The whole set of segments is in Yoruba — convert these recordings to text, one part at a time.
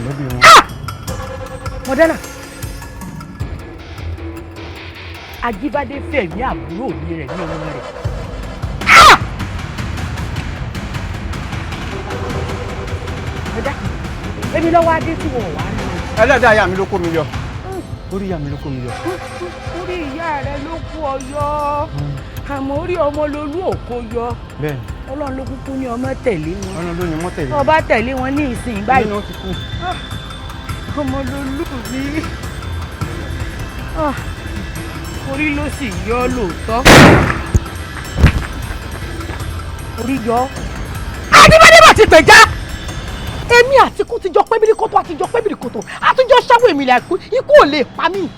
Mọ̀lẹ́bí wọn. Mọ̀dánà Ajíbádé fẹ̀mí àbúrò mi rẹ̀ ní ọmọ rẹ̀. Mọ̀dá èmi lọ́wọ́ adé tí wọ́n wà á. Ẹlẹ́dàá ìyá mi ló kó mi yọ. Orí ìyá mi ló kó mi yọ. Orí ìyá rẹ ló kó ọ yọ, àmọ́ orí ọmọ lolú ò kó yọ. Bẹ́ẹ̀ni. Ọlọ́run ló kúkú ní ọmọ tẹ̀lé wọn. Ọlọ́run ló ní ọmọ tẹ̀lé. Tó bá tẹ̀lé wọn ní ìsìn báyìí. Nínú ti kú. Ọmọ lolú mi, orí ló sì yọ lóòótọ́. Orí yọ. Adébádé bá ti pèjá. Èmi àtikú ti jọ pé bíríkótó àti jọ pé bíríkótó àtijọ́ ṣáwó èmi là ikú ikú ò lè pa mí.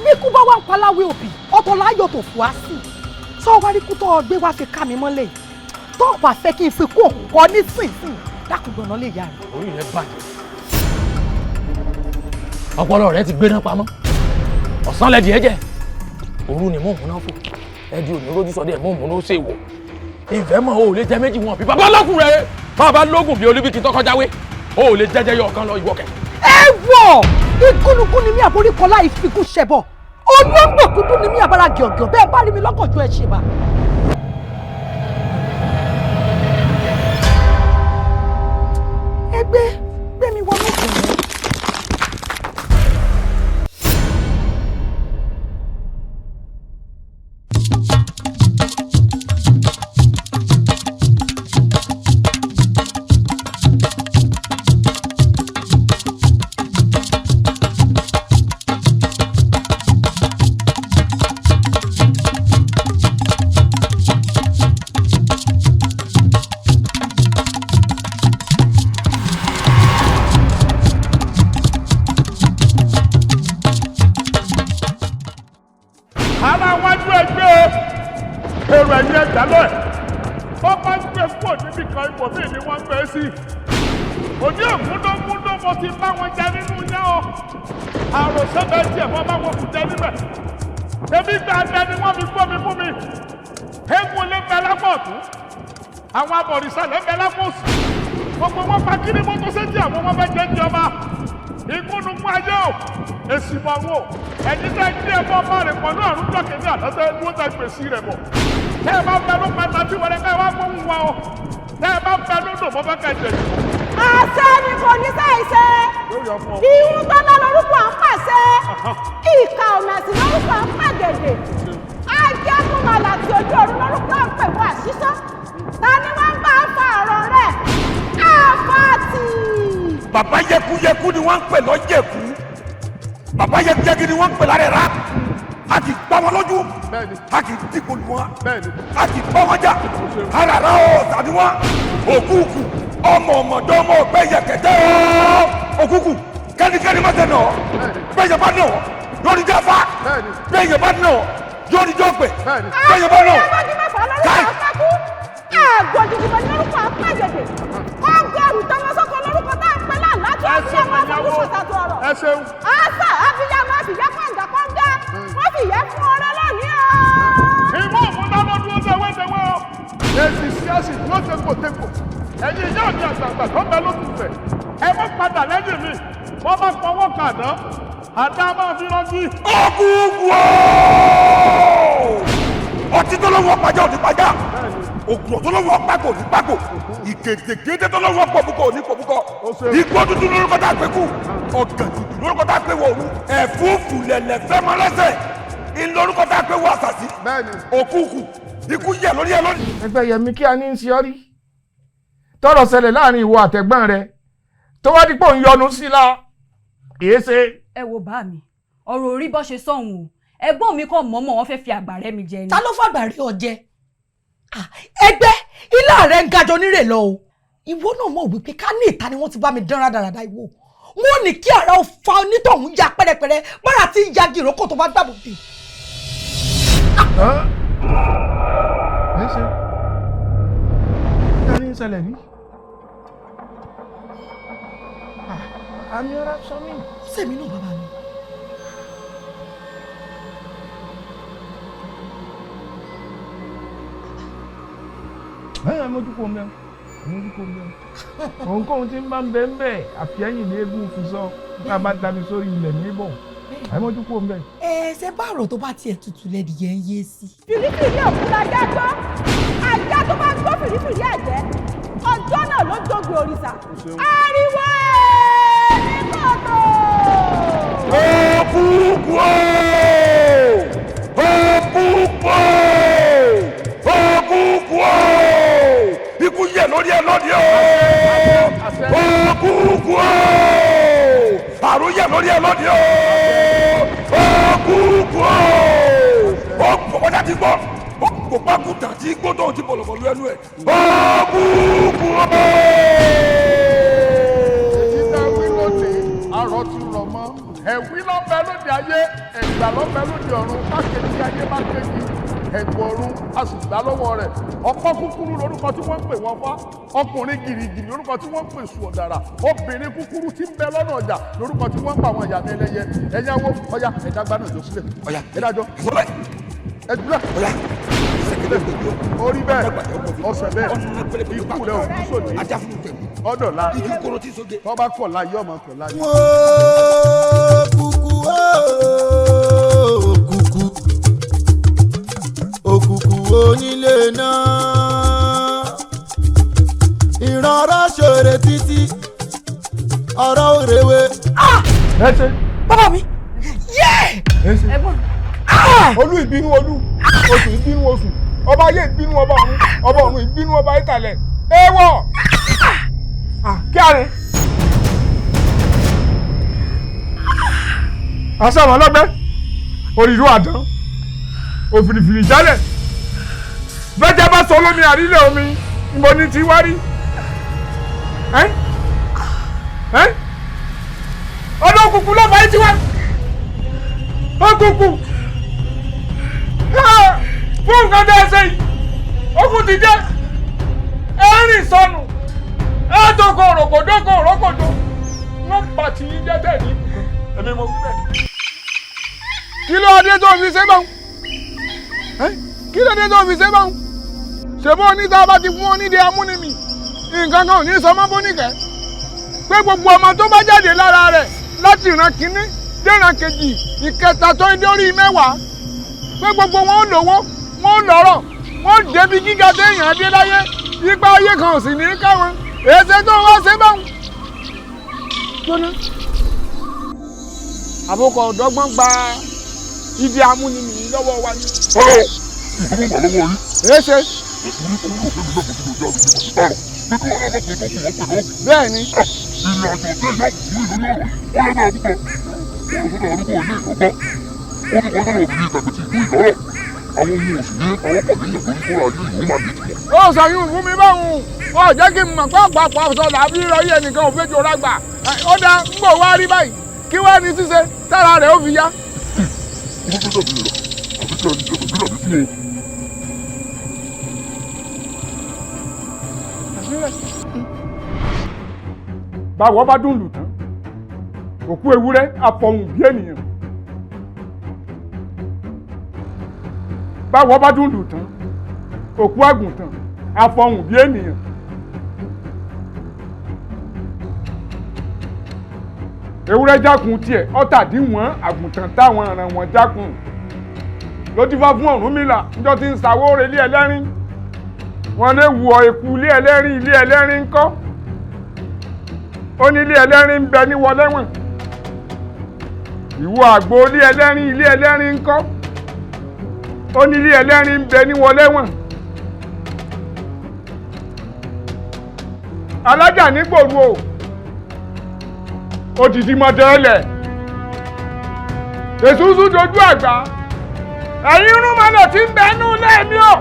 Bí ikú bá wà ń paláwé òbí ọ̀tọ̀ láyọ̀ tó fò á sí. Sọ wá rí kú tó ọ gbé wá fi ká mi mọ́lẹ̀ yìí. Tó ọ̀pá fẹ́ kí n fi kú òkú nísinsìnyí dákùngbọ̀nà lè yá rẹ̀. Orí rẹ bàjẹ́, ọpọlọ rẹ ti gbéná pamọ́, ọ̀sán lẹ́dí ẹ̀jẹ̀, òru ni mò ń múná fò, ẹ̀dí òní rójú sọdẹ mò ń múná ó ṣe wò. Ìfẹ́ mọ̀ o ò lè jẹ méjì wọn bí bàbá lọ́kùn rẹ, bàbá lógùn bí olúbíkì tọkọjáwé, o ò lè jẹjẹ yọ ọ̀kan lọ ìwọkẹ. Ẹ wọ igúnnugún ni mí àboríkọlá ìfikún ṣẹbọ, olóńgbò dúdú ni mí àbára gẹ̀ọ̀gẹ̀, bẹ́ẹ̀ bá rí mi lọ́gànjọ́ ẹ ṣe bá. Ẹgbẹ́ gbẹ̀mí wọnú ìgbìmọ̀. Ara wájú ẹgbẹ́ o, èrò ẹ̀yìn ẹgbẹ́ lọ́ẹ̀ wọ́n bá gbé kúrò níbi kan ibòmíì ni wọ́n gbé sí. Òní ògúndógúndó mo ti bá wọn jẹ nínú yẹn o, àròsọ bẹ́ẹ̀ tiẹ̀ wọ́n bá wọn kù jẹ níbẹ̀. Èmi gbàgbẹ́ ni wọ́n fi gbọ́ mi fún mi. Eégún ló ń bẹ lápò ọ̀tún, àwọn abọ̀rìṣà ló ń bẹ lápò òsì, gbogbo wọn pa kí ni mo tó sétí àwọn wọn fẹ́ jẹ́ jọba. Ìgúnnugún ayé o, èsì bọ̀ wò, ẹ̀yin tẹ́ gbé ẹbọ bá rẹ̀ pọ̀lú àrùn jọ́kẹ́ni àtọ́tẹ́ dúró tẹ́ gbèsè rẹ̀ bọ̀. Tẹ́ ẹ bá ń bẹ ló pátá tí wọlé ká wá gbóhùn wa o, tẹ́ ẹ bá ń bẹ lódò mọ́ fẹ́ kẹ́ jẹ̀. Àṣẹ ni kò ní sẹ́ìṣe, ìhun tó lọ lórúkọ à ń pàṣẹ, ìka ọ̀nà sí lórúkọ à ń pàgèdè, ajẹ́kùnmọ̀lá tí ojú ọ̀run lórúkọ à ń pè wọ́n àṣìṣọ́, ta ni wọ́n ń bá fa ọ̀rọ̀ rẹ̀ àfàtì. Bàbá yẹkuyẹku ni wọ́n ń pè lọ́jẹ̀kú, bàbá yẹkuyẹku ni wọ́n ń pè lárẹ̀ rà. A kì í gbá wọn lójú, a kì í dìgbò lù wọn, a kì í bá wọn jà. Arara ọ̀ tàbí wọn òkúùkù ọmọ ọmọdé ọmọ ọgbẹ́ yẹkẹtẹ òkúùkù kẹ́nikẹ́ni má tẹ̀ nà ọ́, bẹ́ẹ̀ yẹn bá nà ọ́ yóò ní jẹ́ fa, bẹ́ẹ̀ yẹn bá nà ọ́ yóò ní jọ́ pẹ̀, bẹ́ẹ̀ yẹn bá nà ọ́. Káì. Àgbọ̀dìgbò lórúkọ àpàgèdè, ọgọ́rùn-ún tọmọsọ́kọ lórúkọ tá a pẹ́ láàlá tó ń fi ọmọ àfọwọ́sọ tàtó ọ̀rọ̀. Ẹ ṣeun. Àṣà àfiyàmọ àfìyá kọ̀ǹgà kọ̀ǹgà, wọ́n fìyà fún ọ̀rẹ́ lónìí o. Ìmọ̀ òmùdá ló dúró tewétewé o, èsì sí èsì dúró tegbòtegbò. Ẹ̀yin ìyá mi àgbààgbà tó ń bẹ lókùnfẹ̀, ẹ má padà lẹ́yìn mi, wọ́n bá fọwọ́ kàdán, àdá máa fi rántí. Òkúùkù ooo! Ọtí tó lọ́wọ́ pàjá ò ní pàjá, ògùn tó lọ́wọ́ pàgò ní pàgò, ìgèdègèdè tó lọ́wọ́ pọ̀bùkọ̀ ò ní pọ̀bùkọ̀, igbó dúdú lórúkọ tá a pè kú, ọ̀gàn dúdú lórúkọ tá a pè wọ òru, ẹ̀fúùfù lẹ̀lẹ̀ fẹ́ mọ́ lẹ́sẹ̀, ìlórúkọ tá a pè wọ àṣàṣì. Òkúùkù ikú yẹ lórí ẹ lónìí. Ẹgbẹ́ Yẹmi, kí a ní í ṣe ọ́ rí tọ́rọ̀ ṣẹlẹ̀ láàrin ìwọ àtẹ̀gbọ́n rẹ tó wá dípò ń yọnu sí la èé ṣe. Ẹ wo bá mi, ọ̀rọ̀ orí bọ́ ṣe sọ̀hún o, ẹ̀gbọ́n mi kàn mọ́mọ́ wọn fẹ́ fi àgbà rẹ́ mi jẹ ni. Ta ló fàgbà rí ọ jẹ? Ẹgbẹ́ ilé rẹ̀ ń gajọ nírè lọ o. Ìwọ náà mọ̀ wípé ká ní ìta ni wọ́n ti bá mi dán rádaràda ìwò. Wọ́n ní kí ara ó fa onítọ̀hún ya pẹ́rẹpẹ́rẹ bára tí ń ya gìrókò tó bá gbàbọ̀dé. Ẹ ṣe kí a ní í ṣẹlẹ̀ ní. Àmì ọ̀rá sọ mí. Sèmi náà bàbá mi. Ẹ ẹ mójú kó mẹ́wọ́n. Àmójúkò ń bẹ. Ohunkóhun tí ń bá ń bẹ ń bẹ àfihàn ní eégún fi sọ bá a bá dami sórí ilẹ̀ ní bọ̀. Àmójúkò ń bẹ. Ẹ ṣe bá ọ̀rọ̀ tó bá tiẹ̀ tutù lẹ́dìyẹ ń yé sí. Fìrífìrí òkú lajá gbọ́. Ajá tó bá gbọ́ fìrífìrí àjẹ́, ọjọ́ náà ló jogun òrìṣà. Ariwo ẹ̀ ní kòtò. Òkùnkùn o! Òkùnkùn o! Òkùnkùn o! Ikú yẹ lórí ẹ lónìí o! Òkùnkùn o! Àrùn yẹ lórí ẹ lónìí o! Òkùnkùn o! Ọ̀pọ̀lọpọ̀ ti gbọ́ òpákùtà tí gbọ́dọ̀ ti bọ̀lọ̀bọ̀lọ̀ ẹnu ẹ̀. Òkùnkùn o! Èyí tá a wí lónìí, arọ ti rọ̀ mọ́. Ẹ̀wí lọ́bẹ̀ lóde ayé, ẹ̀gbà lọ́bẹ̀ lóde ọ̀run, bákejì ayé bákejì, ẹ̀gbọ́n ọ̀run, a sì gbà lọ́wọ́ rẹ̀. Ọ̀pọ̀ kúkúrú lórúkọ tí wọ́n ń pè wọ́n fá, ọkùnrin gìrìgìrì lórúkọ tí wọ́n ń pè sùn ọ̀dàrà, obìnrin kúkúrú tí ń bẹ lọ́nà ọjà lórúkọ tí wọ́n ń pa àwọn ìyá mi ẹlẹ́yẹ. Ẹ̀yáwó, ọya, ẹ̀dágbá náà jọ sílẹ̀. Ọya, ẹ̀dájọ́. Ìfọlẹ́. Ẹ̀dúrà. Ọya, orí bẹ́ẹ̀, ọ̀sẹ̀ bẹ́ẹ̀, ikú rẹ̀ ò ní sòdí. Ọ̀dọ̀la, tọ́ba kọ̀ láyé ọmọ kọ̀ láyé. Òkùnkùn òkùnkùn onílé náà ìrànrọ́ ṣòro títí ọ̀rọ̀ òrèwé. Ẹ ṣe. Bàbá mi. Yé! Ẹ ṣe. Ẹ̀gbọ́n. Olú ìbínú olú, oṣù ìbínú oṣù, ọba ayé ìbínú ọba ọ̀run, ọba ọ̀run ìbínú ọba ìtàlẹ̀. Ewọ̀! Kí a rìn? Aṣọ àwọn ọlọ́gbẹ́, òrìrú àdán, òfìrìfìrì jálẹ̀. Bẹ́jẹ́ bá sọ lómi àrílẹ̀ omi, ìbò ni ti wá rí. Ẹ́ ẹ́ ọdún òkùnkùn ló fà á ti wá. Òkùnkùn fún nǹkan tẹ́ ẹ ṣe yìí, ogun ti dé, ẹ rìn sọnù, ẹ dóko òròkòdóko òròkòdó, wọ́n pa tì í jẹ́ tẹ̀ ní ibùkún, èmi mo fi bẹ́ẹ̀. Kí ló dé tó fi ṣe báwọn? Kí ló dé tó fi ṣe báwọn? Ṣèbó oníta bá ti fún onídìí amúnimì, nǹkan kan ò ní sọ mọ́ bóníkẹ́. Pé gbogbo ọmọ tó bá jáde lára rẹ̀ láti ìran kínní déran kejì ìkẹta tó ń dórí mẹ́wàá, pé gbogbo wọn ò lówó, wọn ò lọ́rọ̀, wọn ò débi gíga téèyàn dé láyé, ipa ayé kan ò sì ní káwọn. Èsè tó wá ṣe báwọn. Jóná. Àbókọ̀ ọ̀dọ́gbọ́n gba ibi amúnimì lọ́wọ́ wa ni. Ọ̀rọ̀ ìgbọ́n wà lọ́wọ́ yín. Èsè. Bẹ́ẹ̀ ni. Ìrìn àjò tẹ́ ìyá òkú ìlú ní ọ̀rọ̀ yìí, ó lágbára púpọ̀. Wọ́n lọ sọ́dọ̀ arúgbó ilé ìlọ́gbọ́n. Ó ní kọjá lọ́wọ́ bíi ìtàgbé ti ìlú ìlọ́rọ̀. Àwọn ohun òsì ní pawọ́pọ̀ níyàn lórí kóra ayé ìlú máa ní ìtumọ̀. Ó sọyún fún mi báwọn. Ó jẹ́ kí n mọ̀ pé ọ̀pọ̀ ọ̀sọ̀ làbí ìrọ̀yé ẹnìkan ò fẹ́ jọra gbà. Ó dá ń bò wá rí báyìí. Kí wá ní ṣíṣe tára rẹ̀ ó fi yá. Ó fẹ́ dàbí rà àbí kí ẹni jẹ́ bẹ̀bí rà nínú o. Báwo bá dùn lù tán, òkú ewúrẹ́ afọhùn bí ènìyàn. Báwo bá dùn lù tán, òkú àgùntàn afọhùn bí ènìyàn. Ewúrẹ́ jákun tiẹ̀ ọ̀tàdínwọ̀n àgùntàn táwọn ọ̀ràn wọn jákun. Ló dífá fún Ọ̀rúnmìlà níjọ́ tí ń sawó relé ẹlẹ́rìn. Wọ́n lè wọ eku ilé ẹlẹ́rìn ilé ẹlẹ́rìn ńkọ́. Ó ní ilé ẹlẹ́rìn ń bẹ ní wọlẹ́wọ̀n. Ìwọ àgbo ilé ẹlẹ́rìn ilé ẹlẹ́rìn ńkọ́. Ó ní ilé ẹlẹ́rìn ń bẹ ní wọlẹ́wọ̀n. Alájà ní gbòòrò o. Ó ti di mọ̀tẹ́lẹ̀. Èsúsú dojú àgbà. Ẹ̀yin irúnmọlẹ̀ tí ń bẹ nú lẹ́ẹ̀mí o.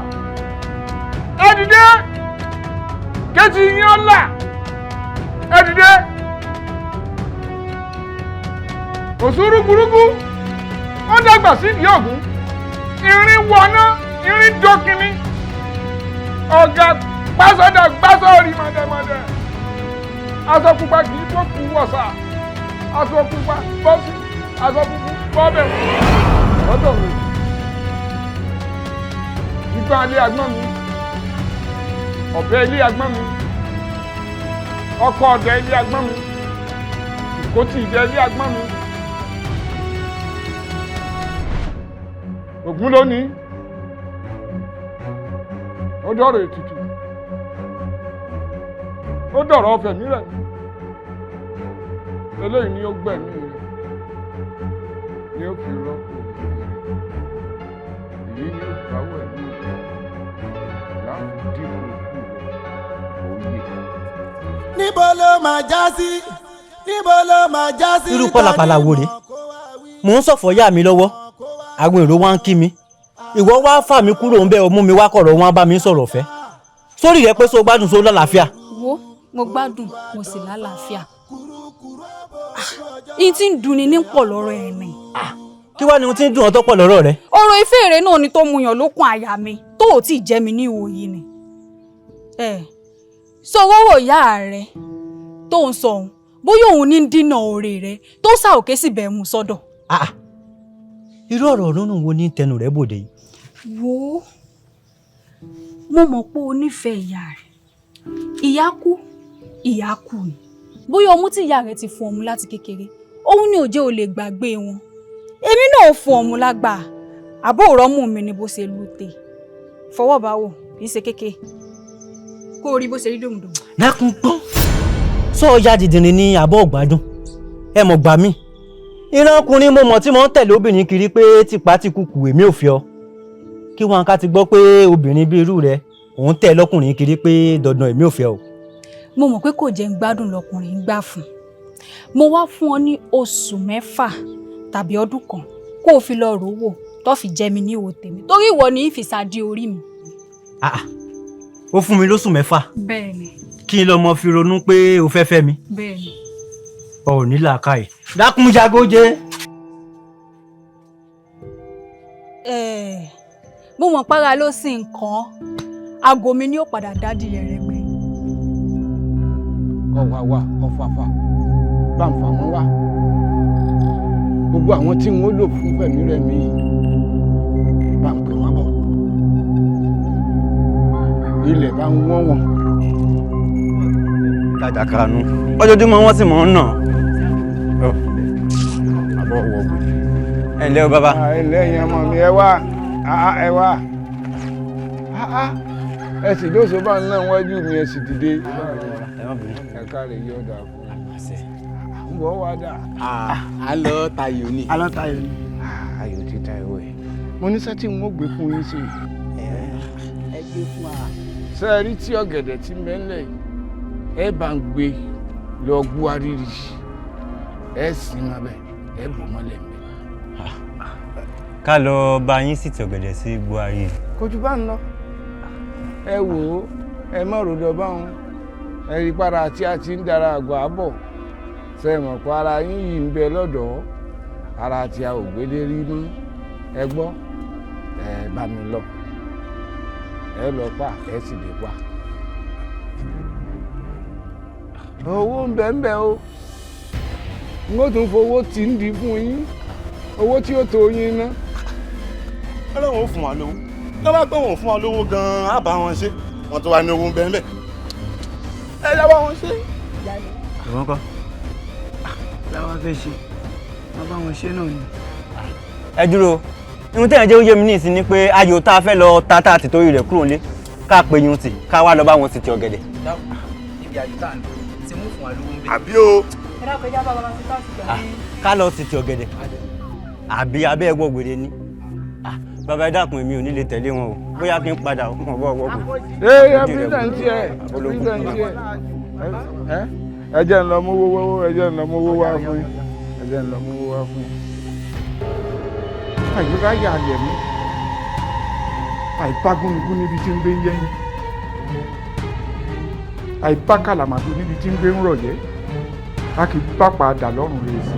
Ẹ dìde. Kéjì yín ọ̀la. Ẹ dìde. Òsúrú burúkú. Ó dàgbà sídìí Ògún. Irin wọná, irin dókinni. Ọ̀gá gbásọ̀dà gbásọ̀rì mọ̀dẹ̀mọ̀dẹ̀. Aṣọ pupa kì í bókù wọ̀sà. Aṣọ pupa bọ́sí, aṣọ funfun bọ́bẹ̀. Lọ́dọ̀ mi. Igbá ilé agbọ́n mi. Ọ̀bẹ ilé agbọ́n mi. Ọkọ ọ̀dẹ ilé agbọ́n mi, ìkótì ìdẹ ilé agbọ́n mi. Ògún lónìí, ó dọ̀rọ̀ ètùtù, ó dọ̀rọ̀ ọ̀fẹ̀mí rẹ̀. Eléyìí ni ó gbẹ̀mí rẹ̀, ni ó fi rọ́pò ẹ̀mí rẹ̀. Èyí ni ó gbáwọ̀ ẹ̀mí rẹ̀ láti dípò ikú rẹ̀ òye. Níbo ló máa já sí? Níbo ló máa já sí? Irú pálapàla wo rèé? Mò ń sọ̀fọ̀ yá mi lọ́wọ́, àwọn èrò wá ń kí mi, ìwọ wá fà mí kúrò ń bẹ́ ọ mú mi wá kọ̀rọ̀ wọn bá mi sọ̀rọ̀ fẹ́ sórí rẹ pé so gbádùn so lálàáfíà. Wo, mo gbádùn, mo sì lálàáfíà. Ìyí tí ń dunni ní pọ̀ lọ́rọ̀ ẹ̀ ni. Kí wàá ni ohun tí ń dùn ọ́ tó pọ̀ lọ́rọ̀ rẹ? Ọ̀rọ̀ ìfẹ́ rẹ náà ni tó mu yàn lókun àyà mi tó ò tí ì jẹ́ mi ní ìwò yìí ni. Sọ wọ́wọ́ ìyá rẹ tó ń sọ òun bóyá òun ní dínà oore rẹ tó sá òkè sì bẹ̀ mú sọ́dọ̀. Irú ọ̀rọ̀ rúnrún wo ní tẹnu rẹ bòde yìí? Wo, mo mọ̀ pé o nífẹ̀ẹ́ ìyá rẹ̀. Ìyá kú, ìyá kú ni. Bóyá ọmú tí ìyá rẹ̀ ti fún ọmú láti kékeré, òun ni ò jẹ́ o lè gbàgbé wọn. Èmi náà fún ọmú lágbà, àbó òrọ́mù mi ni bó ṣe lù tè. Fọwọ́ bá wò, kì í ṣe kéke. Kó o rí bó ṣe rí dòmùdòmù. Dákun gbọ́n, sọ ọjà dìdìrín ní àbọ̀ ọ̀gbádùn, ẹ mọ̀ gbà mí. Ìran ọkùnrin mo mọ̀ tí mo ń tẹ̀lé obìnrin kiri pé tìpá ti kúkú èmi ò fi ọ. Kí wọn ká ti gbọ́ pé obìnrin bí irú rẹ òun tẹ̀ lọ́kùnrin kiri pé dandan èmi ò fẹ́ o. Mo mọ̀ pé kò jẹ́ ń gbádùn lọkùnrin ń gbà fún. Mo wá fún ọ ní oṣù 6 tàbí ọdún kan kó o fi lọ rò wò tó fi jẹ́ mi ní ìwò tèmi torí ìwọ ni ìfìsàdí orí mi. Ó fún mi lóṣù 6. Bẹ́ẹ̀ni. Kí n lọ mọ fi ronú pé o fẹ́ fẹ́ mi. Bẹ́ẹ̀ni. O ò ní làákàyè. Dákun jagoje. Mo mọ̀ pára ló sì ń kàn án, aago mi ni ó padà dádì rẹ̀ pẹ́. Ọ̀wàwà ọ̀fàfà bá ń fà wọ́n wá, gbogbo àwọn tí wọ́n lò fún fẹ̀mí rẹ̀ mí bá ń pè wọ́n bọ̀, ilẹ̀ bá ń wọ́n wọn. Tajà kanu ojoojúmọ́ wọ́n sì mọ̀ ń nà. Àbọ̀ wọ̀ gbé. Ẹ ǹlẹ́ o bàbá. Ẹ ǹlẹ́ yẹn ọmọ mi, ẹ wá ẹ wá, ẹ sì lóṣù bá ń náà wájú mi, ẹ sì dìde. Ẹ̀ka rẹ̀ yóò dà fún un. Ń bọ̀ wá dà. Alọ́ tayò ni. Alọ́ tayò ni. Ayò ti ta ìwé. Mo ní sẹ́tì ń gbé fún yín sí i. Ẹ gbé fún wa. Ṣé ẹ rí tí ọ̀gẹ̀dẹ̀ ti mẹ́lẹ̀ yìí? Ẹ bá ń gbé lọ gbúarìrì. Ẹ sì máa bẹ̀, ẹ bò mọ́lẹ̀ mẹ́. Ká lọ bá yín sì ti ọ̀gẹ̀dẹ̀ sí buhari. Kò jù bá ń lọ. Ẹ wò ó, ẹ má ròdọ̀ báwọn. Ẹ rí para tí a ti ń dara àgbà bọ̀. Ṣé ẹ mọ̀ pé ara yín yìí ń bẹ lọ́dọ̀ọ́? Ara tí a ò gbélé rí mọ́. Ẹ gbọ́, ẹ bá mi lọ. Ẹ lọ pa, ẹ sì dé pa. Owó ń bẹ ń bẹ o. N ó tún fowó tí ń di fún yín. Owó tí ó tó yín ná. Ọlọ́run ó fún wa lówó. Tó bá gbọ́ wọn fún wa lówó gan-an, á bá wọn ṣe. Wọ́n tó wá ní owó ń bẹ ń bẹ. Ẹ yá bá wọn ṣe. Ìwọ́n kọ́. Láwa fẹ́ ṣe, wọ́n bá wọn ṣe náà ni. Ẹ dúró, ihun tẹ́yàn jẹ́ ó yé mi ní ìsìn ni pé ayò tá a fẹ́ lọ ta tá a ti torí rẹ̀ kúrò nílé ká pe yun tì ká wá lọ bá wọn sì ti ọ̀gẹ̀dẹ̀. Níbi ayò tá à ń lò ṣe mú fún wa lówó ń bẹ. Àbí o. Ẹ dákun, ẹ já bá bàbá sí táàsì gbà ní. Ká lọ sì ti ọ̀gẹ̀dẹ̀ àbí abẹ́ ẹ̀gbọ́n gbèrè ni. Bàbá ẹ dákun, èmi ò ní lè tẹ̀lé wọn o, bóyá kí n padà wọn bọ́ ọwọ́ kù. Ẹ ẹ pírísẹ̀ntì ẹ pírísẹ̀ntì ẹ ẹ jẹ́ ń lọ mú owó, ẹ jẹ́ ń lọ mú owó wá fún yín, ẹ jẹ́ ń lọ mú owó wá fún yín. Àyíká yà lẹ̀ mí, àìbá gúnugún níbi tí ń gbé ń yẹ́yìn, àìbá kàlàmàdù níbi tí ń gbé ń rọ̀yẹ́, a kì í bá padà lọ́rùn rẹ̀ sí.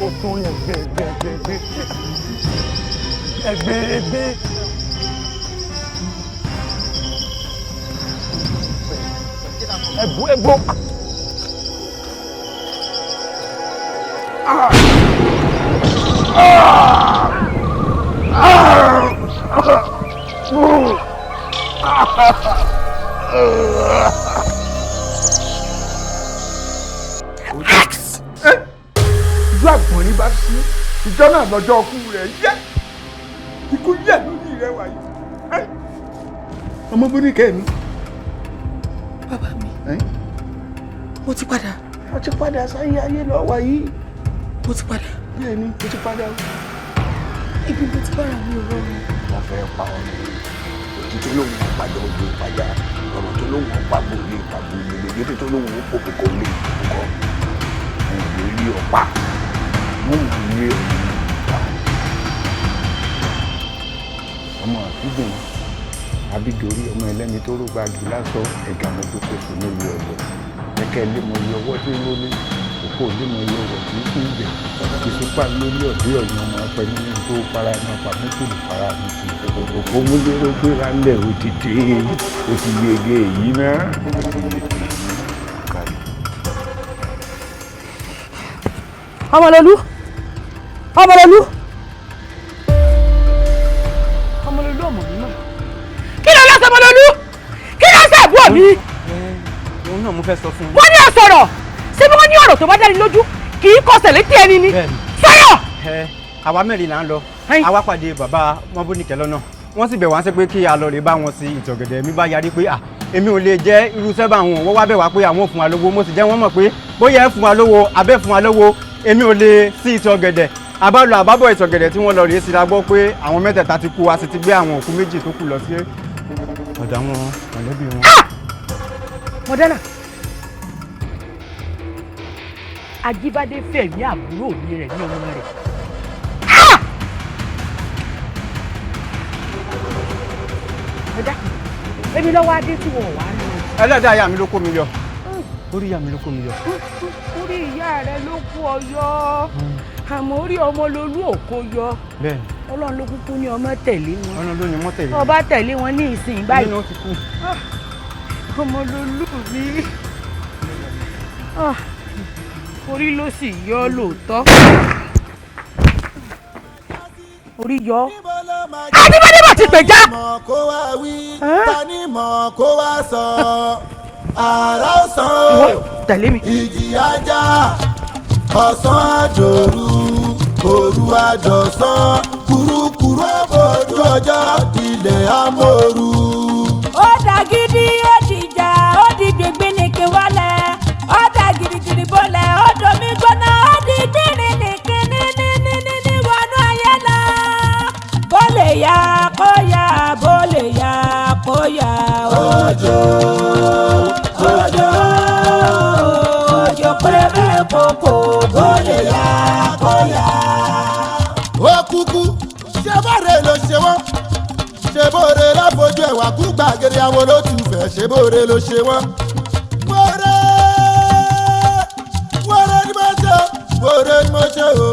Ó tó yẹn gbé gbé gbé gbé ẹgbẹ́ gbé. Ẹ̀bù ẹ̀bù. Ah! Ah! Ah! Ìjọ àgbọ̀nrín bá sí ìjọ náà lọ́jọ́ ọkú rẹ̀ yẹ ikú yẹ lórí rẹ̀ wáyé. Ọmọ bóníkẹ́ mi. Bàbá mi, mo ti padà. Mo ti padà sáyé ayé lọ wáyé. Mo ti padà. Bẹ́ẹ̀ni, mo ti padà. Ibi mo ti bára mi ò rọrùn. Wọ́n fẹ́ pa ọ́ ní òtítọ́ lóhùn ọ̀pájọ́ ojú ìpájà, ọ̀rọ̀ tó lóhùn ọ̀págbó ilé ìpàgbó ilé, ìgbésẹ̀ tó lóhùn òpópókó ilé ìpòkó. Mo lè rí ọ̀pá, mo lè rí ọ̀pá. Ọmọ àfígbìn Abídorí, ọmọ ẹlẹ́ni tó rògbà jù lásọ ẹ̀gà mọ́tòkòsò nílùú ọ̀gbọ̀n. Kẹ̀kẹ́ lé mọ iye ọwọ́ tí ń rólé, òkú lé mọ iye ọwọ́ tí ń kú ibẹ̀. Ìsúpà lórí ọ̀dẹ́ ọ̀yàn ọmọ apẹ nínú tó para ẹnu apá mẹ́tòlù para mi ti. Òkú múlẹ́rọ gbéra ńlẹ̀ òtítì, ó ti yege èyí náà. Ọmọlolú, Ọmọlolú, Ọmọlolú, ọmọ mi náà. Kí ló lọ́sẹ̀ Ọmọlolú? Kí ló ṣe àbúrò mi? Òun náà mo fẹ́ sọ fún un. Wọ́n ní ọ̀sọ̀rọ̀ ṣé bí wọ́n ní ọ̀rọ̀ tó bá dáni lójú kì í kọsẹ̀ létí ẹni ni. Sọ̀rọ̀! Àwa mẹ́rin là ń lọ, àwa pàdé bàbá Mọ́bóníkẹ́ lọ́nà, wọ́n sì bẹ̀ wá sí pé kí a lọ rè bá wọn sí ìtọ̀gẹ̀dẹ̀. Mi bá yarí pé à èmi ò lè jẹ́ irúṣẹ́ bá wọn. Wọ́n wá bẹ̀ wá pé àwọn ò fún wa lówó, mo sì jẹ́ wọ́n mọ̀ pé bóyá ẹ fún wa lówó abẹ́ fún wa lówó, èmi ò lè sí ìtọ̀gẹ̀dẹ̀. Àbálọ àbábọ̀ ìtọ̀gẹ̀dẹ̀ tí wọ́n lọ rèé sí la gbọ́ pé àwọn mẹ́tẹ̀ẹ̀ta ti kú, a sì ti gbé àwọn òkú méjì tó kù lọ sí ọ̀dọ̀ àwọn mọ̀lẹ́bí wọn. Mọ̀dánà, Ajíbádé fẹ̀mí àbúrò mi rẹ̀ ní ọmọ rẹ̀. Ẹ dákun, èmi lọ́wọ́ adé tí wọ́n wà á nù. Ẹlẹ́dàá ìyá mi ló kó mi yọ, orí ìyá mi ló kó mi yọ. Orí ìyá rẹ ló kó ọ yọ, àmọ́ orí Ọmọlolú ò kó yọ. Bẹ́ẹ̀ni. Ọlọ́run ló kúkú ní ọmọ tẹ̀lé wọn. Ọlọ́run ló ní ọmọ tẹ̀lé wọn. Ọba tẹ̀lé wọn ní ìsìn báyìí. Nínú ti kú. Ọmọlolú mi, orí ló sì yọ lóòótọ́. Orí yọ. Adébádé bá ti pè já. Mọ̀ kó wá wí, ta ni mọ̀ kó wá sọ, àrà ó sàn ó. Tẹ̀lé mi. Ìjì ajá, ọ̀sán àjòrú, òru àjọ̀sán, kùrukùru àbójú ọjọ́ ilẹ̀ amóoru. Ó dà gidi, ó dìjà, ó di gbìngbìn ní kí wálẹ̀, ó dà gidigidi bọ́lẹ̀, ó domi gbóná, ó di gbìnrín ní kíní ní ní ní ní wọnú ayé lọ. Bó lè yá kó yá, bó lè yá kó yá. Òjò, òjò, òjò péré kòkó, bó lè yá kó yá. Ó kúkú ṣe bóre ló ṣe wọ́n, ṣe bóre láfojú ẹ̀wà kú gbàgede àwọn olótùfẹ́, ṣe bóre ló ṣe wọ́n. Wóore, wóore ni mo ṣe o, wóore ni mo ṣe o,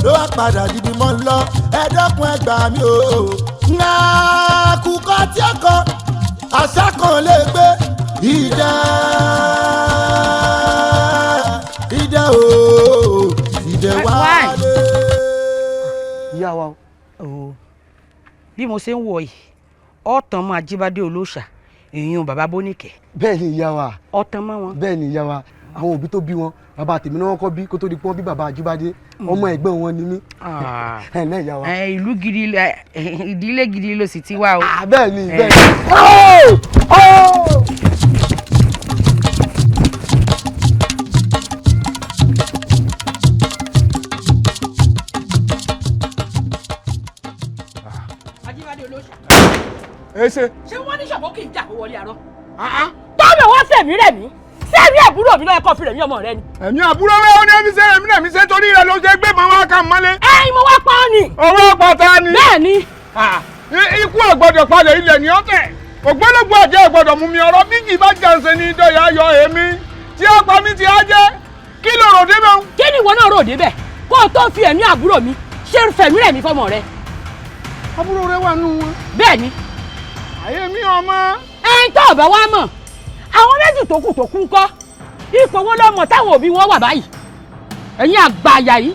ló wá padà dìbì mọ́ ń lọ, ẹ dẹ́kun ẹ gbà mí o. Ńlá kúkọ́ tí ó kọ, àṣà kan lè gbé ìdá, ìdá o, ìdẹ wálé. Ìyá wa o. Bí mo ṣe ń wọ̀ yìí, ọ̀tàn mọ́ Ajíbádé olóòṣà, èèyàn bàbá Bóníkẹ́. Bẹ́ẹ̀ ni ìyá wa. Ọ̀tàn mọ́ wọn. Bẹ́ẹ̀ ni ìyá wa, àwọn òbí tó bí wọn, bàbá tèmi náà kọ́ bí kó tó di pé wọ́n bí bàbá Ajíbádé, ọmọ ẹ̀gbọ́n wọn ni mí. Ẹ ǹlẹ́ ìyá wa. Ìlú gidi, ìdílé gidi ló sì ti wá o. Bẹ́ẹ̀ ni, bẹ́ẹ̀ ni. Ajíbádé olóòṣà. Ẹ ṣe. Ṣé wọ́n ní ṣọ̀bọ̀ kì í jà kó wọlé àárọ̀? Tọ́mọ̀ wọ́n fẹ̀mí rẹ̀ mí, sẹ́mi àbúrò mi lọ́yẹ̀ kọ́ fi rẹ̀ mí ọmọ rẹ ni. Ẹ̀mí àbúrò rẹ̀ ó ní ẹbí sẹ́rẹ̀ mi náà mi ṣe torí rẹ̀ ló ṣe gbé màá wá kà mọ́lé. Ẹ̀yin mo wá pa ọ́ ni. Owó pátá ni. Bẹ́ẹ̀ ni. Ikú ọ̀gbọ́dọ̀ palẹ̀ ilẹ̀ ní ọ̀tẹ̀. Ògbólógbò àjẹ́ ọ̀gbọ́dọ̀ mú mi ọ̀rọ̀ bí kì í bá jàǹsẹ̀ ní dọ̀yà yọ èmi. Tí ó pa mí ti á jẹ́, kí ló rò débẹ̀? Kí ni ìwọ náà rò débẹ̀? Kó o tó fi ẹ̀mí àbúrò mi ṣe fẹ̀mí rẹ̀ mi fọmọ rẹ. Àbúrò rẹ wà nù wọn. Bẹ́ẹ̀ ni. Àyè mi ọmọ. Ẹ̀yin tó ọ̀bẹ wa mọ̀, àwọn méjì tó kù tó kú ńkọ́, ipò wo ló mọ̀ táwọn òbí wọn wà báyìí? Ẹ̀yin àgbà àyà yìí.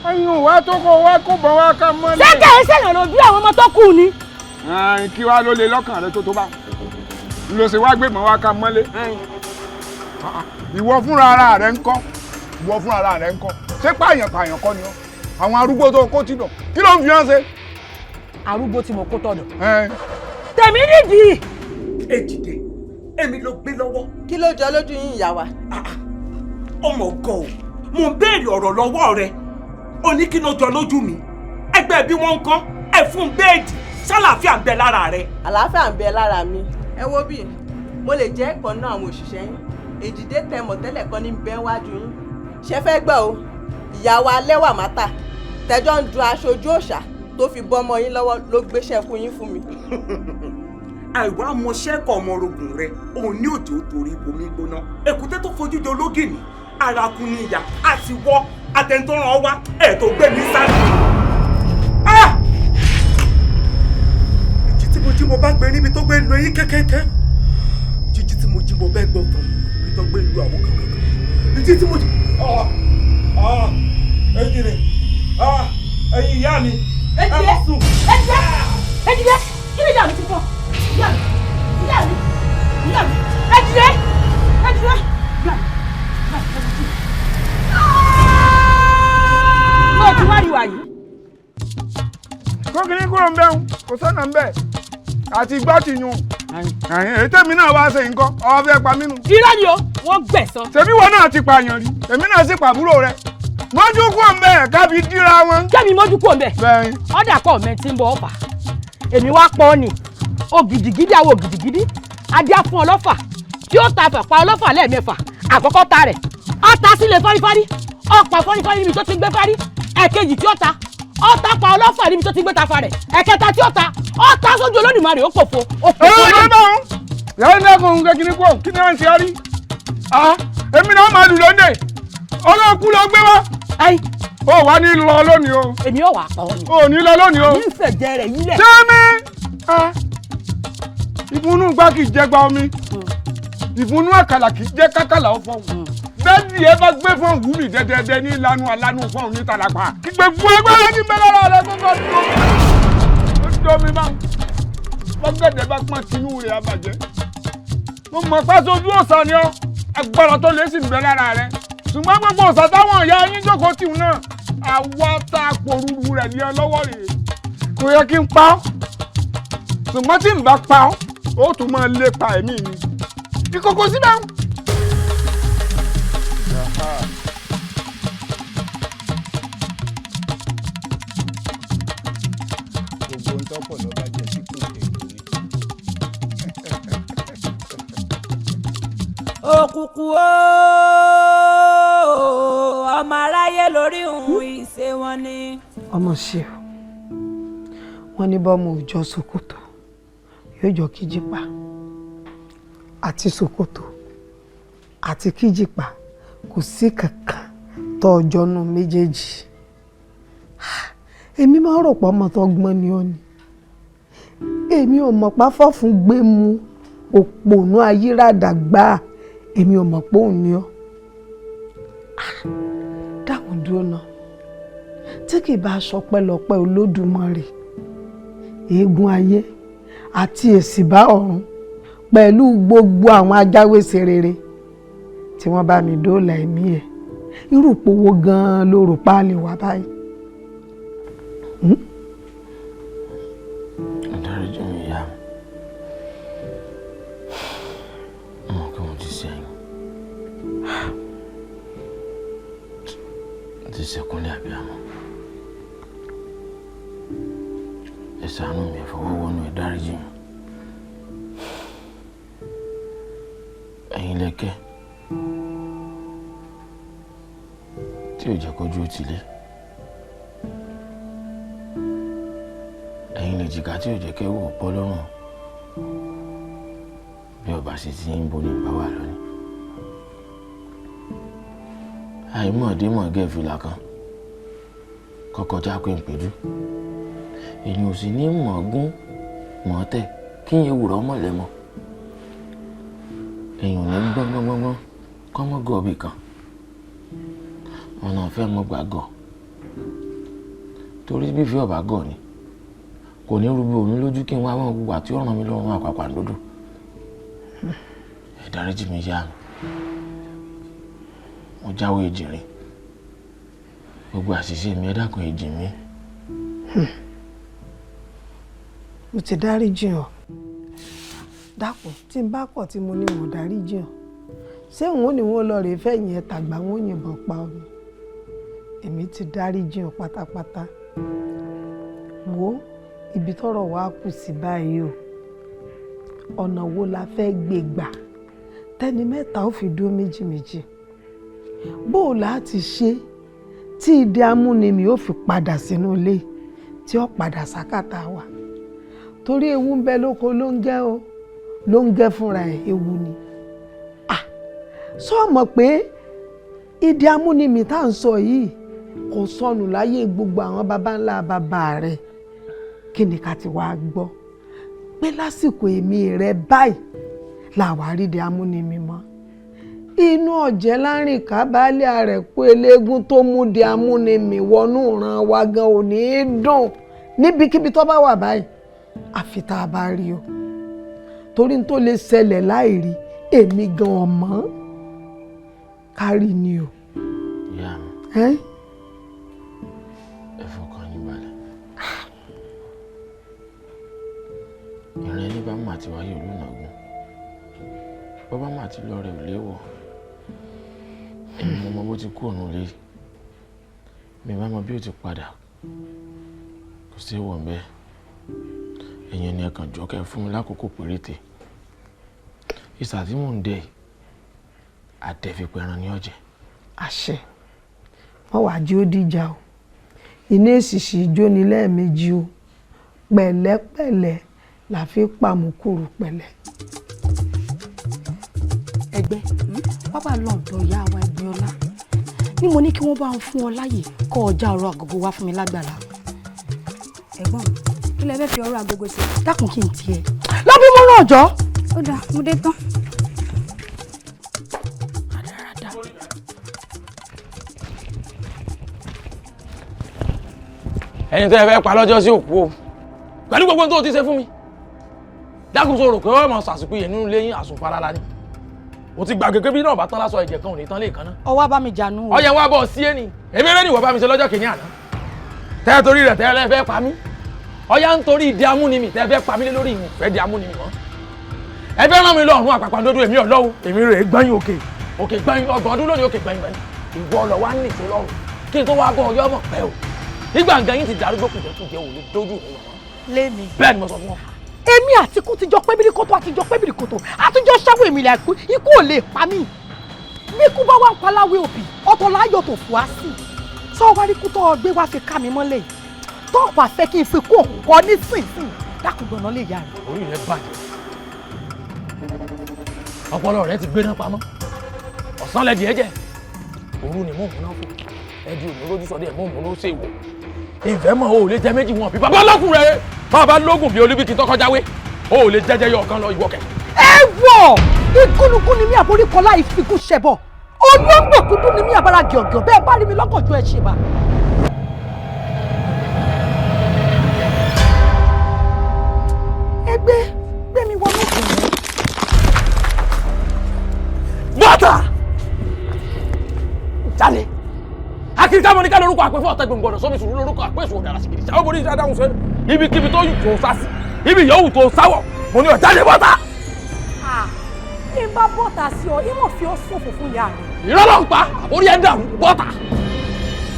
Ẹ̀yin ò wá tó kó wá kó bọ̀ wá ká mọ́lẹ̀. Ṣé kẹ̀ ẹ́ sẹ̀yàn ló bí àwọn ọmọ tó kù ni? Kí wàá ló lè lọ́kàn rẹ tó tó bá ló ṣe wá gbé mọ́ wá ká mọ́lé. Ìwọ fúnra ara rẹ ń kọ́, ìwọ fúnra ara rẹ ń kọ́, ṣé pààyàn pààyàn kọ́ ni ọ́? Àwọn arúgbó tó kó tìdọ̀ kí ló ń fi hàn ṣe. Arúgbó tí mo kó tọ̀dọ̀. Tèmi nídìí. Èjìdé, èmi ló gbé lọ́wọ́. Kí ló jọ lójú yín, ìyá wa? Ọmọ ọgọ o, mo ń béèrè ọ̀rọ̀ lọ́wọ́ rẹ, o ní kí ló jọ lójú mi. Ẹgbẹ́ bí wọ́n ń kọ́ ẹ̀ fún béèdì, sálàáfíà ń bẹ lára rẹ. Àlàáfíà ń bẹ lára mi. Ẹ wo bí mo lè jẹ́ ẹ̀kan náà àwọn òṣìṣẹ́ yín. Èjìdé tẹ mọ̀tẹ́lẹ̀ kan ní bẹ́ẹ̀ wájú yín. Ṣé fẹ́ gbọ́ o, ìyá wa lẹ́wà mátà tẹjọ́ ń du aṣojú òòṣà tó fi bọ́mọ yín lọ́wọ́ ló gbéṣẹ́ fún yín fún mi. Àìwá mọṣẹ́kọ̀ ọmọ orogun rẹ òun ní òjò torí bomi gbóná. Èkúté tó fojú di ológìní arakun ní ìyá àti wọ́ àtẹnudọ́ràn wá ẹ̀ tó gbé mi sáré. Ìjì tí mo jí mo bá gbé níbi tó gbé lu eyín kékeré, jíjí tí mo jí mo bẹ́ gbọ́ fún níbi tó gbé lu àwọn kankan, ìjì tí mo jí. Ejìrè, ẹ̀yin ìyá mi. Ejìrè, Ejìrè, Ejìrè, kí ni ìyá mi ti fọ́? Ìyá mi, ìyá mi, ìyá mi, Ejìrè, Ejìrè, ìyá mi, ìyá mi. Mo ti wá rí wa yìí. Kókìní kúrò ń bẹ́hùn, kò sọ́nà ń bẹ̀ àti gbọ́ ti yun. Èyí tèmi náà wá ṣe nǹkan, ọ fẹ́ pa mí nù. Irọ́ ni o, wọ́n gbẹ̀san. Ṣèbí wọn náà ti pààyàn rí, èmi náà sì pàbúrò rẹ. Mọ́jú kúrò ń bẹ̀ kábi díra wọn. Kẹ́mi mọ́jú kúrò ń bẹ̀. Bẹ́ẹ̀ni. Ọ̀dà kọ́ mi ti ń bọ̀ ọ̀fà. Èmi wá pọ̀ ni, ògìdìgídí àwọn ògìdìgídí, adé á fún ọlọ́fà tí ó ta fàpá ọlọ́fà lẹ́ẹ̀mẹ́fà. Àkọ́kọ́ ta rẹ̀, ọ̀ta sílẹ̀ fárífárí, ọ̀pá fárífárí níbi tó ti gbé fárí. Ẹ̀kejì tí ó ta, ọ̀ta pa ọlọ́fà níbi tó ti gbé tafa rẹ̀. Ẹ̀kẹta tí ó ta, ọ̀ta sójú Olódùmarè, ó pòfo. Yàrá ní ẹkùn kékeré kú, kí ni wọ́n ń ṣe ọ́ rí? Èmi náà máa lù lóde, ọlọ́kú ló gbé wá. Ó wà ní lọ lónìí o. Èmi ò wà pa ọ́ ni. Ò ní lọ lónìí o. Àmì ìfẹ̀jẹ̀ rẹ̀ yílẹ̀. Sẹ́mi! Ìfúnnú gbá kì í jẹ́ gba omi. Ìfúnnú àkàlà kì í jẹ́ kákàlà ó fọ́hùn. Bẹ́ẹ̀ni ẹ bá gbé fún wù mí dẹ́dẹ́dẹ́ ní ìlànà alánú fọ́hùn ní tàlàpà. Kí gbogbo ẹgbẹ́ rẹ ní bẹ́ẹ̀ lára rẹ kókó dùn. Ó dùn mí bá. Bọ́gẹ̀dẹ̀ bá pọ́n tinú rẹ̀ abàjẹ́. Mo mọ̀ pé aṣojú òòṣà ni ọ́. Agbára tó lé sì ń bẹ lára rẹ. Ṣùgbọ́n gbogbo òòṣà táwọn ìyá yín jókòó tì náà, àwa tá a pòrúurú rẹ̀ ní ẹ lọ́wọ́ rèé. Kò yẹ kí n pa ọ́. Ṣùgbọ́n tí n bá pa ọ́, ó tún máa lépa ẹ̀mí mi. Ìkòkò síbẹ̀ ń. Gbogbo ń tọ́pọ̀ lọ́ba jẹ́ sí kò tètè ní. Òkùnkùn ooo, ọmọ aráyé lórí òun ìṣe wọn ni. Ọmọ ṣe o, wọn ní bọ́mọ òòjọ́ ṣòkòtò yóò jọ kíjìpá, àti ṣòkòtò àti kíjìpá kò sí kankan tó ọjọ́ nù méjèèjì. Èmi máa ń rò pọ̀ ọmọ tó gbọ́n ni ó ní, èmi ò mọ̀ páfọ́ fún gbé mu òpònú ayírádà gbáà, èmi ò mọ̀ pé òun ni ọ́. Dákun dúró náà, tí kì í bá aṣọ pẹ́lọpẹ́ Olódùmarè, eégún ayé àti èsìbá ọ̀run pẹ̀lú gbogbo àwọn ajáwèsè rere tí wọ́n bá mi dóòlà ẹ̀mí ẹ̀, irú ìpowó gan-an ló rò pa á lè wá báyìí. Dáríjì mi, ìyá mi, mo kí mo ti sẹ́yìn, ti sẹ́kúnlẹ̀ àbíamọ. Ẹ ṣàánú mi, ẹ fọwọ́ wọnú, ẹ dáríjì mi. Ẹ̀yin lẹ́kẹ́ tí ò jẹ́ kójú ó ti lé, ẹ̀yin lè jìkà tí ò jẹ́ kẹ́wù ó bọ́ lọ́rùn. Bí ọba ṣe ti ń bo ní ìbá wà lónìí, àìmọ̀ọ́dé fìlà kan kọ́kọ́já pé ń pẹ̀lú èyàn ò sì ní mọ̀ọ́gún mọ̀ọ́tẹ̀ kí n ewúrọ̀ mọ̀lẹ́mọ̀. Èyàn ò ní gbọ́ngbọ́ngbọ́ngbọ́n kọ́mọ́ gọ̀ọ́bì kan, ọ̀nà ọ̀fẹ́ mọ́ gbà gọ̀, torí fífi ọ̀bà gọ̀ ni Kò ní rúbi òun lójú kí n wá wọn wùwà tí ó ràn mí lọ́rùn àpàpàǹdodo. Ẹ dáríjì mi ìyá mi, mo jáwé ìjìnrìn, gbogbo àṣìṣe mi, ẹ dákun ẹ jì mí. Mo ti dáríjì ọ́. Dákun, tí n bá kọ̀ tí mo ní mo dáríjì ọ́, ṣé òun ò ní wọn lọ rèé fẹ̀yìn ẹ̀ tàgbà wọn ò yìnbọn pa ọ́ ni? Èmi ti dáríjì ọ́ pátápátá. Wo ibi tọ́rọ̀ wa kù sí báyìí o, ọ̀nà wo la fẹ́ gbé gbà tẹ́ni mẹ́ta ó fi dúró méjì méjì? Bó o láti ṣe tí ìdí amúnimì ó fi padà sínú ilé tí ó padà sákàtà wa? Torí ewu ń bẹ lóko ló ń gẹ́ o, ló ń gẹ́ fúnra ẹ̀, ewu ni. Sọ mọ̀ pé ìdí amúnimì tá à ń sọ yìí kò sọnù láyé gbogbo àwọn baba ńlá bàbá rẹ̀. Kí ni ká ti wá gbọ́ pé lásìkò èmi rẹ̀ báyìí làwa rídìí amúnimì mọ́? Inú ọ̀jẹ̀ láàrin kábàálẹ̀ rẹ̀ kó eléégún tó mú di amúnimì wọnú ìran wa gan ò ní í dùn níbikíbi tó bá wà báyìí, àfi tá a bá rí o. Torí n tó lè ṣẹlẹ̀ láì rí èmi gan ọmọ kárí ni o. Ìyá mi, ẹ fọkàn yín balẹ̀. Ìran ẹni bá mà ti wáyé olùnàgún, bọ́bá mà ti lọ rẹ̀ ò léwọ̀. Èmi mo mọ bó ti kú òun lé, mi bá mọ bí ó ti padà, kò sí èèwọ̀ mbẹ́. Ẹ̀yin ni ẹ kàn jọ kẹ́ fún mi lákòókò péréte. Ìsà tí mò ń dẹ àtẹ̀fipẹ̀ràn ní ọ̀jẹ̀. Àṣẹ wọn wàá jí ó dìjà o, iná èsìsì jóni lẹ́ẹ̀mejì o, pẹ̀lẹ́pẹ̀lẹ́ la fi pàmùkùrù pẹ̀lẹ́. Ẹgbẹ́ wá bá lọ́ọ̀dọ̀ ìyá wa Ẹgbẹ́ọlá ní mo ní kí wọ́n bá ń fún ọ láàyè kọ́ ọjà ọ̀rọ̀ àgógó wá fún mi lágbára. Ẹ̀gbọ́n mi, kí lẹ fẹ́ fi ọ̀rọ̀ àgógó ṣe? Dákun kí n tiẹ̀ lọ́bí mo rán ọjọ́. Ó dáa, mo dé tán. Ẹni tẹ́ ẹ fẹ́ pa lọ́jọ́ sí òkú o, pẹ̀lú gbogbo ohun tó ti ṣe fún mi, dákun sọ̀rọ̀ pé wọ́n máa ṣàṣìkò yẹn nínú ilé yín àsùnfàlálà ni. O ti gbàgbé pé bí náà bá tán lásọ ẹ̀jẹ̀ kan ò ní tán lè kan náà. Ọwọ́ bá mi jànú o. Ọyẹ wa bọ̀ sí ẹni èmi rẹ ni ìwọ bá mi ṣe lọ́jọ́ kìíní àná tẹ́ ẹ torí rẹ̀ tẹ́ ẹ fẹ́ pa mí. Ọyá ń torí ìdí amúnimì tẹ́ ẹ fẹ́ pa mí lé lórí ìmù fẹ́ di amúnimì mọ́. Ẹ fẹ́ rán mi lọ ọ̀run àpàpàǹdodo, èmi ọ̀lọ́wọ́ èmi rè é gbẹ́yìn òkè òkè gbẹ́yìn ọgbọ̀n ọdún lónìí òkè gbẹ́yìn gbẹ́yìn ìwọ lọ wá nìṣó lọ́rùn kí n tó wá bọ́ ọyọ́ mọ̀ pẹ́ o. Nígbà nǹkan yín ti darúgbó kùjẹkùjẹ ò lè dójú mi mọ́. Lémi. Bẹ́ẹ̀ ni mo sọ fún ọ. Èmi àti ikú ti jọ pé bíríkòtò àti jọ pé bíríkòtò àtijọ́ ṣáwó èmi ilẹ̀ àìkú, ikú ò lè pa mí. Bí ikú bá wà ń paláwé òbí, ọ̀tọ̀ láyọ̀ tó fò á sí. Sọ wá rí kú tó gbé wá fi ká mi mọ́lẹ̀ yìí. Tó wà fẹ́ kí n fi kú òkú nísinsìnyí. Dákun gbọ̀nà lè yá rẹ̀. Orí rẹ bàjẹ́. Ọpọlọ rẹ ti gbéná pamọ́. Ọ̀sán lẹ díẹ̀ jẹ́. Òru ni mò ń múná fò. Ẹbí òní rójú sọdẹ mò ń múná ṣe wò. Ìfẹ́ mọ̀ o ò lè jẹ méjì wọn bí bàbá lọ́kùn rẹ̀. Bàbá lógùn bí olúbíkì tọkọjáwé. O ò lè jẹjẹ yọ ọ̀kan lọ ìwọ kẹ. Ẹ wọ̀ igúnnugún ni mí àforíkọlá ìfikún ṣẹbọ. Olóńgbò dúdú ni mí àbára gẹ̀ọ̀gẹ̀ bẹ́ẹ̀ bá rí mi lọ́gànjọ́ ẹ ṣe bá. Ẹgbẹ́ gbẹ̀mí wọnú ìgbìmọ̀. Bọ́tà! Jáde! Akirika mọ̀ ní ká lórúkọ àpè fún ọ̀tẹ̀ gbòǹgbòǹdò sómi sùúrù lórúkọ àpè sùn ọ̀dàrà sìgìdì sáwọ́ borí ìṣẹ́ adáhùn ṣe ibikíbi tó yù tó sá sí ibi yòówù tó sáwọ̀ mo ní ọ̀jáde bọ́tà. Bí n bá bọ́tà sí ọ, ìmọ̀ fi ọ́ ṣòfò fún ìyá rẹ̀. Irọ́ ló ń pa, orí ẹ̀ ń dàrú bọ́tà.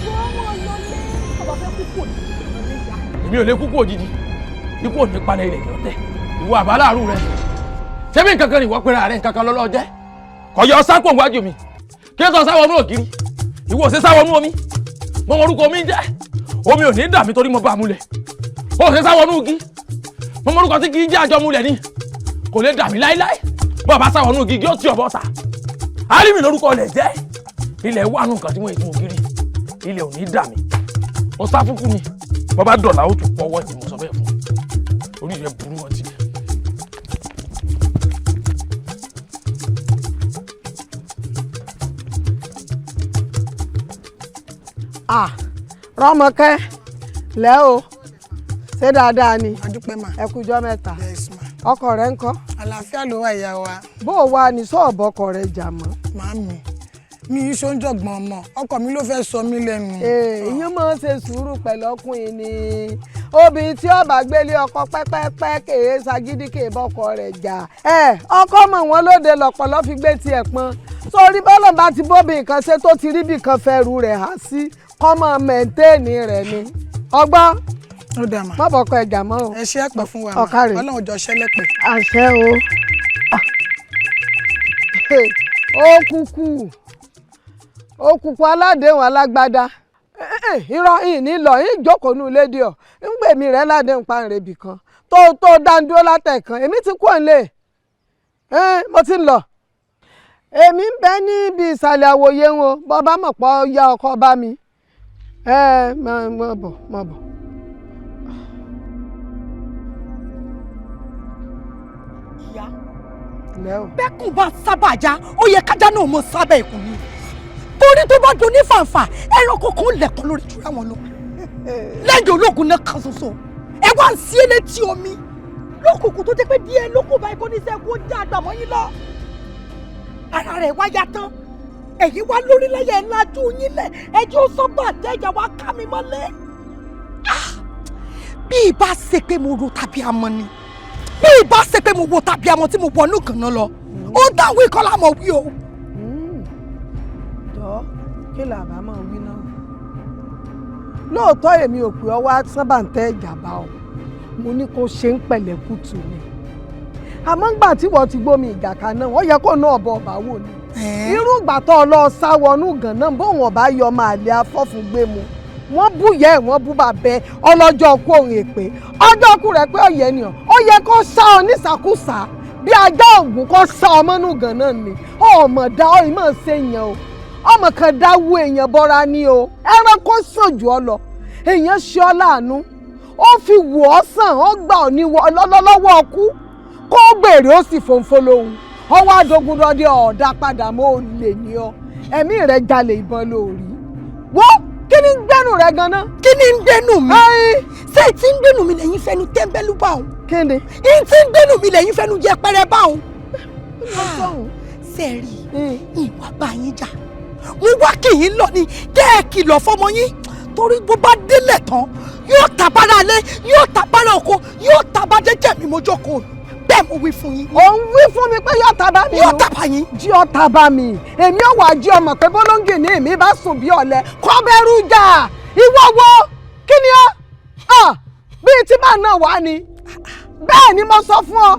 Wọ́n mọ̀ lọ lé ọba fẹ́ kú kò ní ìyá. Èmi ò lè kú kú òjijì, ikú ò ní palẹ̀ ilẹ̀ kí ó tẹ̀. Ìwọ àbáláàrú rẹ. Ṣé bí nǹkan kan ni ìwọ pera rẹ nǹkan kan lọ́lọ́ jẹ́? Kò yọ sápò wájú mi. Kí ló sọ sáwọnú ògiri? Ìwọ ò ṣe sáwọnú omi. Mo mọ orúkọ omi ń jẹ́. Omi ò ní dà mí torí mo bá a múlẹ̀. Ó ṣe sáwọnú igi. Mo mọ orúkọ tí kì í jẹ́ àjọ múlẹ̀ ni. Kò lè dà mí láíláí. Bọ́ bá sáwọnú igi yóò tí ọ̀bọ sà. Álímì lórúkọ lẹ̀ jẹ́. Ilẹ̀ wà nù nǹkan tí wọ́n ètò ògiri. Ilẹ̀ ò ní dà mí. Mo sá fúnkú mi. Bọ́ bá dọ̀là ó tún pọ́wọ́ tí mo sọ bẹ́ẹ̀ fún. Orí rẹ̀ burú wọn ti. Ah, Rọ́mọkẹ́ lẹ́ o, Ṣé dáadáa ni? Adúpẹ́ mà. Ẹ kújọ́ mẹ́ta. Yes ma. Ọkọ rẹ ńkọ́? Àlàáfíà ló wà ìyá wa. Bó o wà ní sọ́ọ̀bù ọkọ rẹ jà mọ́? Màámi, mi ì ṣoúnjọ̀gbọ̀n ọmọ, ọkọ mi ló fẹ́ sọ mí lẹ́nu. Ìyẹn máa ń ṣe sùúrù pẹ̀lú ọkùnrin ni. Obìnrin tí ó bá gbélé ọkọ pẹ́pẹ́pẹ́ kèé ṣagídí kèé bọ́kọ rẹ̀ jà. Ọkọ mọ̀ wọ́n lóde lọ̀pọ̀lọ́ fi gbé tiẹ̀ pọn. Sórí bọ́lọ̀ bá ti bóbi nǹkan ṣe tó ti rí bì kan fẹ́rù rẹ̀ há sí kọ́mọ mẹ̀ńtéènì rẹ̀ ni. Ọgbọ́n. Ó dà mà. Má bọ̀kọ ẹ̀jà mọ́ o. Ẹ ṣe àpẹ fún wa mà. Ọ̀kàrẹ̀. Ọlọ́run jọ ṣẹlẹ̀pẹ̀. Àṣẹ o. Ó kúkú. Ó kúkú aládéhùn alágbádá. Irọ́ ìní lọ ìjókòó nù lédi ọ̀ ń gbè mí rẹ̀ ládéhùn panrèbì kan tó dáńdúró látẹ̀kan èmi ti kú òǹlé mo ti ń lọ. Èmi ń bẹ níbi ìsàlẹ̀ àwòye ń o bọ́ bá mọ̀ pọ̀ ya ọkọ bá mi. Mọ̀ bọ̀ mọ̀ bọ̀. Ìyá bẹ́kùn bá sábà já ó yẹ kájá náà mọ sábà ẹ̀kún ni torí tó bá dun ní fàǹfà ẹranko kan lẹ̀kọ́ lórí jura wọn lọ lẹ́yìn ológun náà kan ṣoṣo ẹ wá ń sí elétí omi lókùnkùn tó jẹ́ pé díẹ̀ lókùn báyìí kò ní sẹ́ kó já àgbàmọ́ yín lọ ara rẹ̀ wá ya tán èyí wá lórí lẹ́yìn ẹ̀ lajú yín lẹ̀ ẹjọ́ sọ́gbà tẹ́jà wá ká mi mọ́lẹ̀ bí ìbá ṣe pé mo ro tàbí amọ ni bí ìbá ṣe pé mo wo tàbí amọ tí mo wọnú gànà lọ ó dáwọ́ ìkọlà mọ̀ wí o. Jọ kí là bá máa wí náà lóòótọ́ èmi ò pè ọ́ wá sábà ń tẹ́ ìjàmbá o mo ní kó ṣe ń pẹ̀lẹ́ kùtù ni àmọ́ ńgbà tí wọ́n ti gbómi ìjàkà náà ó yẹ kó náà bọ ọ̀bà wò ni irú ìgbà tó ọ lọ sá wọnú gànà bóun ọ̀bá yọ ọmọ àlè afọ́fun gbé mu wọ́n bú yẹ wọ́n bú bàbẹ ọlọ́jọ́ kú òun èpè ọjọ́ kú rẹ̀ pé ọ̀yẹ́ ni ó yẹ kó sá ọ nísàkúsà bí ajá ògùn kó sá ọmọ nù gànà ni ọmọ dá ọ ìmọ̀ ṣe yẹn o ọmọ kan dáwọ́ èèyàn bọ́ra ni o ẹranko sàn jù ọ lọ èèyàn ṣe ọ láàánú ó fi wò ọ sàn ó gbà ọ ní lọ́wọ́ ọkú kó gbèrè ó sì fòǹfò lóhùn ọwọ́ adógundọ́dẹ ọ̀dà padà mọ́ ò lè ní ọ ẹ̀mí rẹ̀ jalè ìbọn lórí wọ́n kí ni ń gbẹ́nu rẹ̀ gan-an. Kí ni ń gbẹ́nu mi? Ṣé tí ń gbẹ́nu mi lẹ́yìn fẹnu tẹ́ńbẹ́lú bá òun? Kí ni? Tí ń gbẹ́nu mi lẹ́yìn fẹnu yẹpẹrẹ bá òun. Ṣé rí ìwà bá yín jà mo wá kì í lọ ni kẹ́ ẹ kìlọ̀ fọmọ yín torí bó bá délẹ̀ tán yóò tàbára lé yóò tàbára oko yóò tàbá jẹ́jẹ́ mi mo jókòó bẹ́ẹ̀ mo wí fún yín. Ò ń wí fún mi pé yóò tàbá mi. Yóò tàbá yín. Jí ọ tàbá mi èmi ò wá jí ọmọ pé bólóńgì ní èmi bá sùn bí ọ̀lẹ kọ́ bẹ́rù jà ìwọ wo kí ni ọ bíi tí bá náà wá ni bẹ́ẹ̀ ni mo sọ fún ọ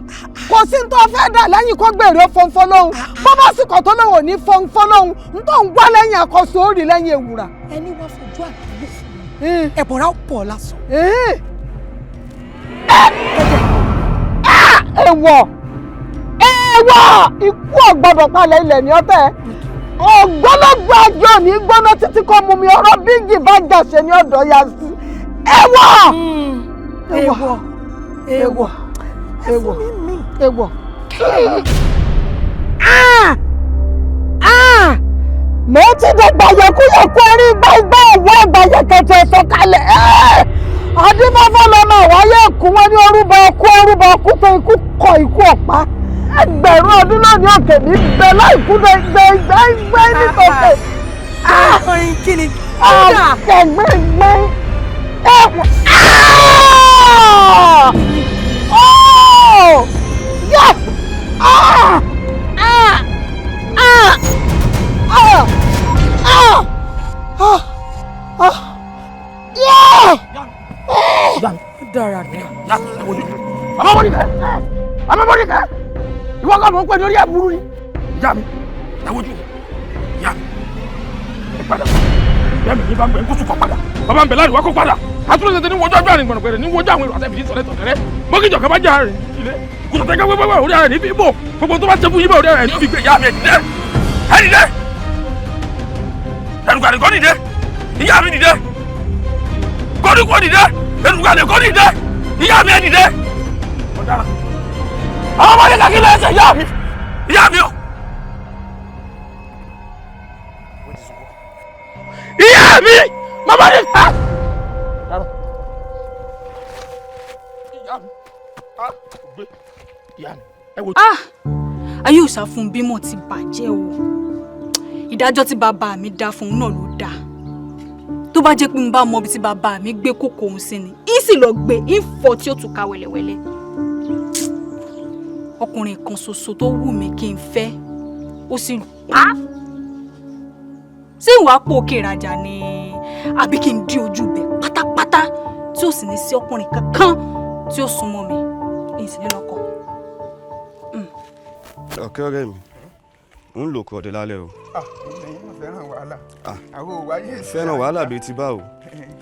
kò sí ní tó fẹ́ dà lẹ́yìn kó gbèrè fọnfọn lóhùn bó bá sì kọ̀ tó lóhùn ò ní fọnfọn lóhùn n tó ń wá lẹ́yìn àkọsọ òrì lẹ́yìn ewùrà. Ẹni wá fojú àdúgbò fún mi ẹ̀bọ̀rà ó pọ̀ lásán. Èèwọ̀ èèwọ̀ ikú ò gbọ́dọ̀ palẹ̀ ilẹ̀ ní ọ̀tẹ̀ ògbólógbò àjọ ní gbóná títí kọ́ mú mi ọ̀rọ̀ bíjì bá jàṣẹ ní ọ̀dọ̀ ya sí èèwọ̀ èèwọ̀ èèwọ̀ èèwọ̀ èèwọ̀. Mo ti dàgbà yẹkúyẹkú orí gbàgbà òwò àgbàyẹ kẹtẹ sọ̀kalẹ̀ adébáfọ́ lọ́mọ àwáyé kú wọn ní orúbọ ọkú orúbọ ọkú tó ikú kọ ikú ọ̀pá ẹgbẹ̀rún ọdún náà ní òkè ní bẹ láìkú gbẹ gbẹ gbẹ nítòkè. Kí ni? Àkẹgbẹgbẹ ẹwọ. Yes! Ah! Ah! Ah! Ah! Ah! Ah! Ah! Yeah! Dára dá. Bàbá Mọ́níkẹ́! Bàbá Mọ́níkẹ́! Ìwọ kọ́ mọ̀ ń pè ní orí ẹ̀bùrú ni. Ìyá mi, ẹ wojú mi, ìyá mi, ẹ padà. Ìyá mi ní bá ń bẹ ń kó sùn kọ́ padà. Bàbá ń bẹ láàrin wá kó padà. Àtúntò tètè ní wojú ọjọ́ àrìn gbọ̀ngbẹ̀rẹ̀ ní wojú àwọn èrò àtẹ̀fìdí sọ̀rẹ́ tọ̀tẹ̀rẹ́. Mọ́kìjọ kan bá jẹ́ àrìn ilé. Kùtọ̀tẹ̀ gẹ́gẹ́ wẹ́wẹ́ orí ara rẹ̀ ní bíbò. Gbogbo tó bá ṣe fún yín bá orí ara rẹ̀ ní ó fi gbé ìyá mi ẹ̀ dìde. Ẹ dìde. Ẹ̀rùkàlẹ̀ kọ́ dìde. Ìyá mi dìde. Kọ́dùkọ́ dìde. Ẹ̀rùkàlẹ̀ kọ́ dìde. Ìyá mi ẹ̀ dìde. Ọ̀daràn. Àwọn ọmọdé kàkí lẹ́sẹ̀ ìyá mi. Ìyá mi o. Ìyá mi! Màmá mi! Ah, ayé òòṣà fún bímọ ti bàjẹ́ o. Ìdájọ́ tí bàbá mi dá fún un náà ló dáa. Tó bá jẹ́ pé mo bá mọ ibi tí bàbá mi gbé kókó òun sí ni, í sì lọ gbé ìfọ̀ tí ó tún ká wẹ́lẹ́wẹ́lẹ́. Ọkùnrin kan ṣoṣo tó wù mí kí n fẹ́, ó sì pa á. Ṣé ìwà pò òkè ìrajà ni àbí kí n dí ojú ibẹ̀ pátápátá tí ó sì ní sí ọkùnrin kankan tí ó súnmọ́ mi, èyí sì ní lọ́kọ. Ọ̀kẹ́ ọ̀rẹ́ mi, ń lò kọ́ ọ̀dẹ lálẹ́ o. Ẹ̀yin náà fẹ́ràn wàhálà. Àwọn ò wáyé sí. Fẹ́ràn wàhálà bíi ti báwo?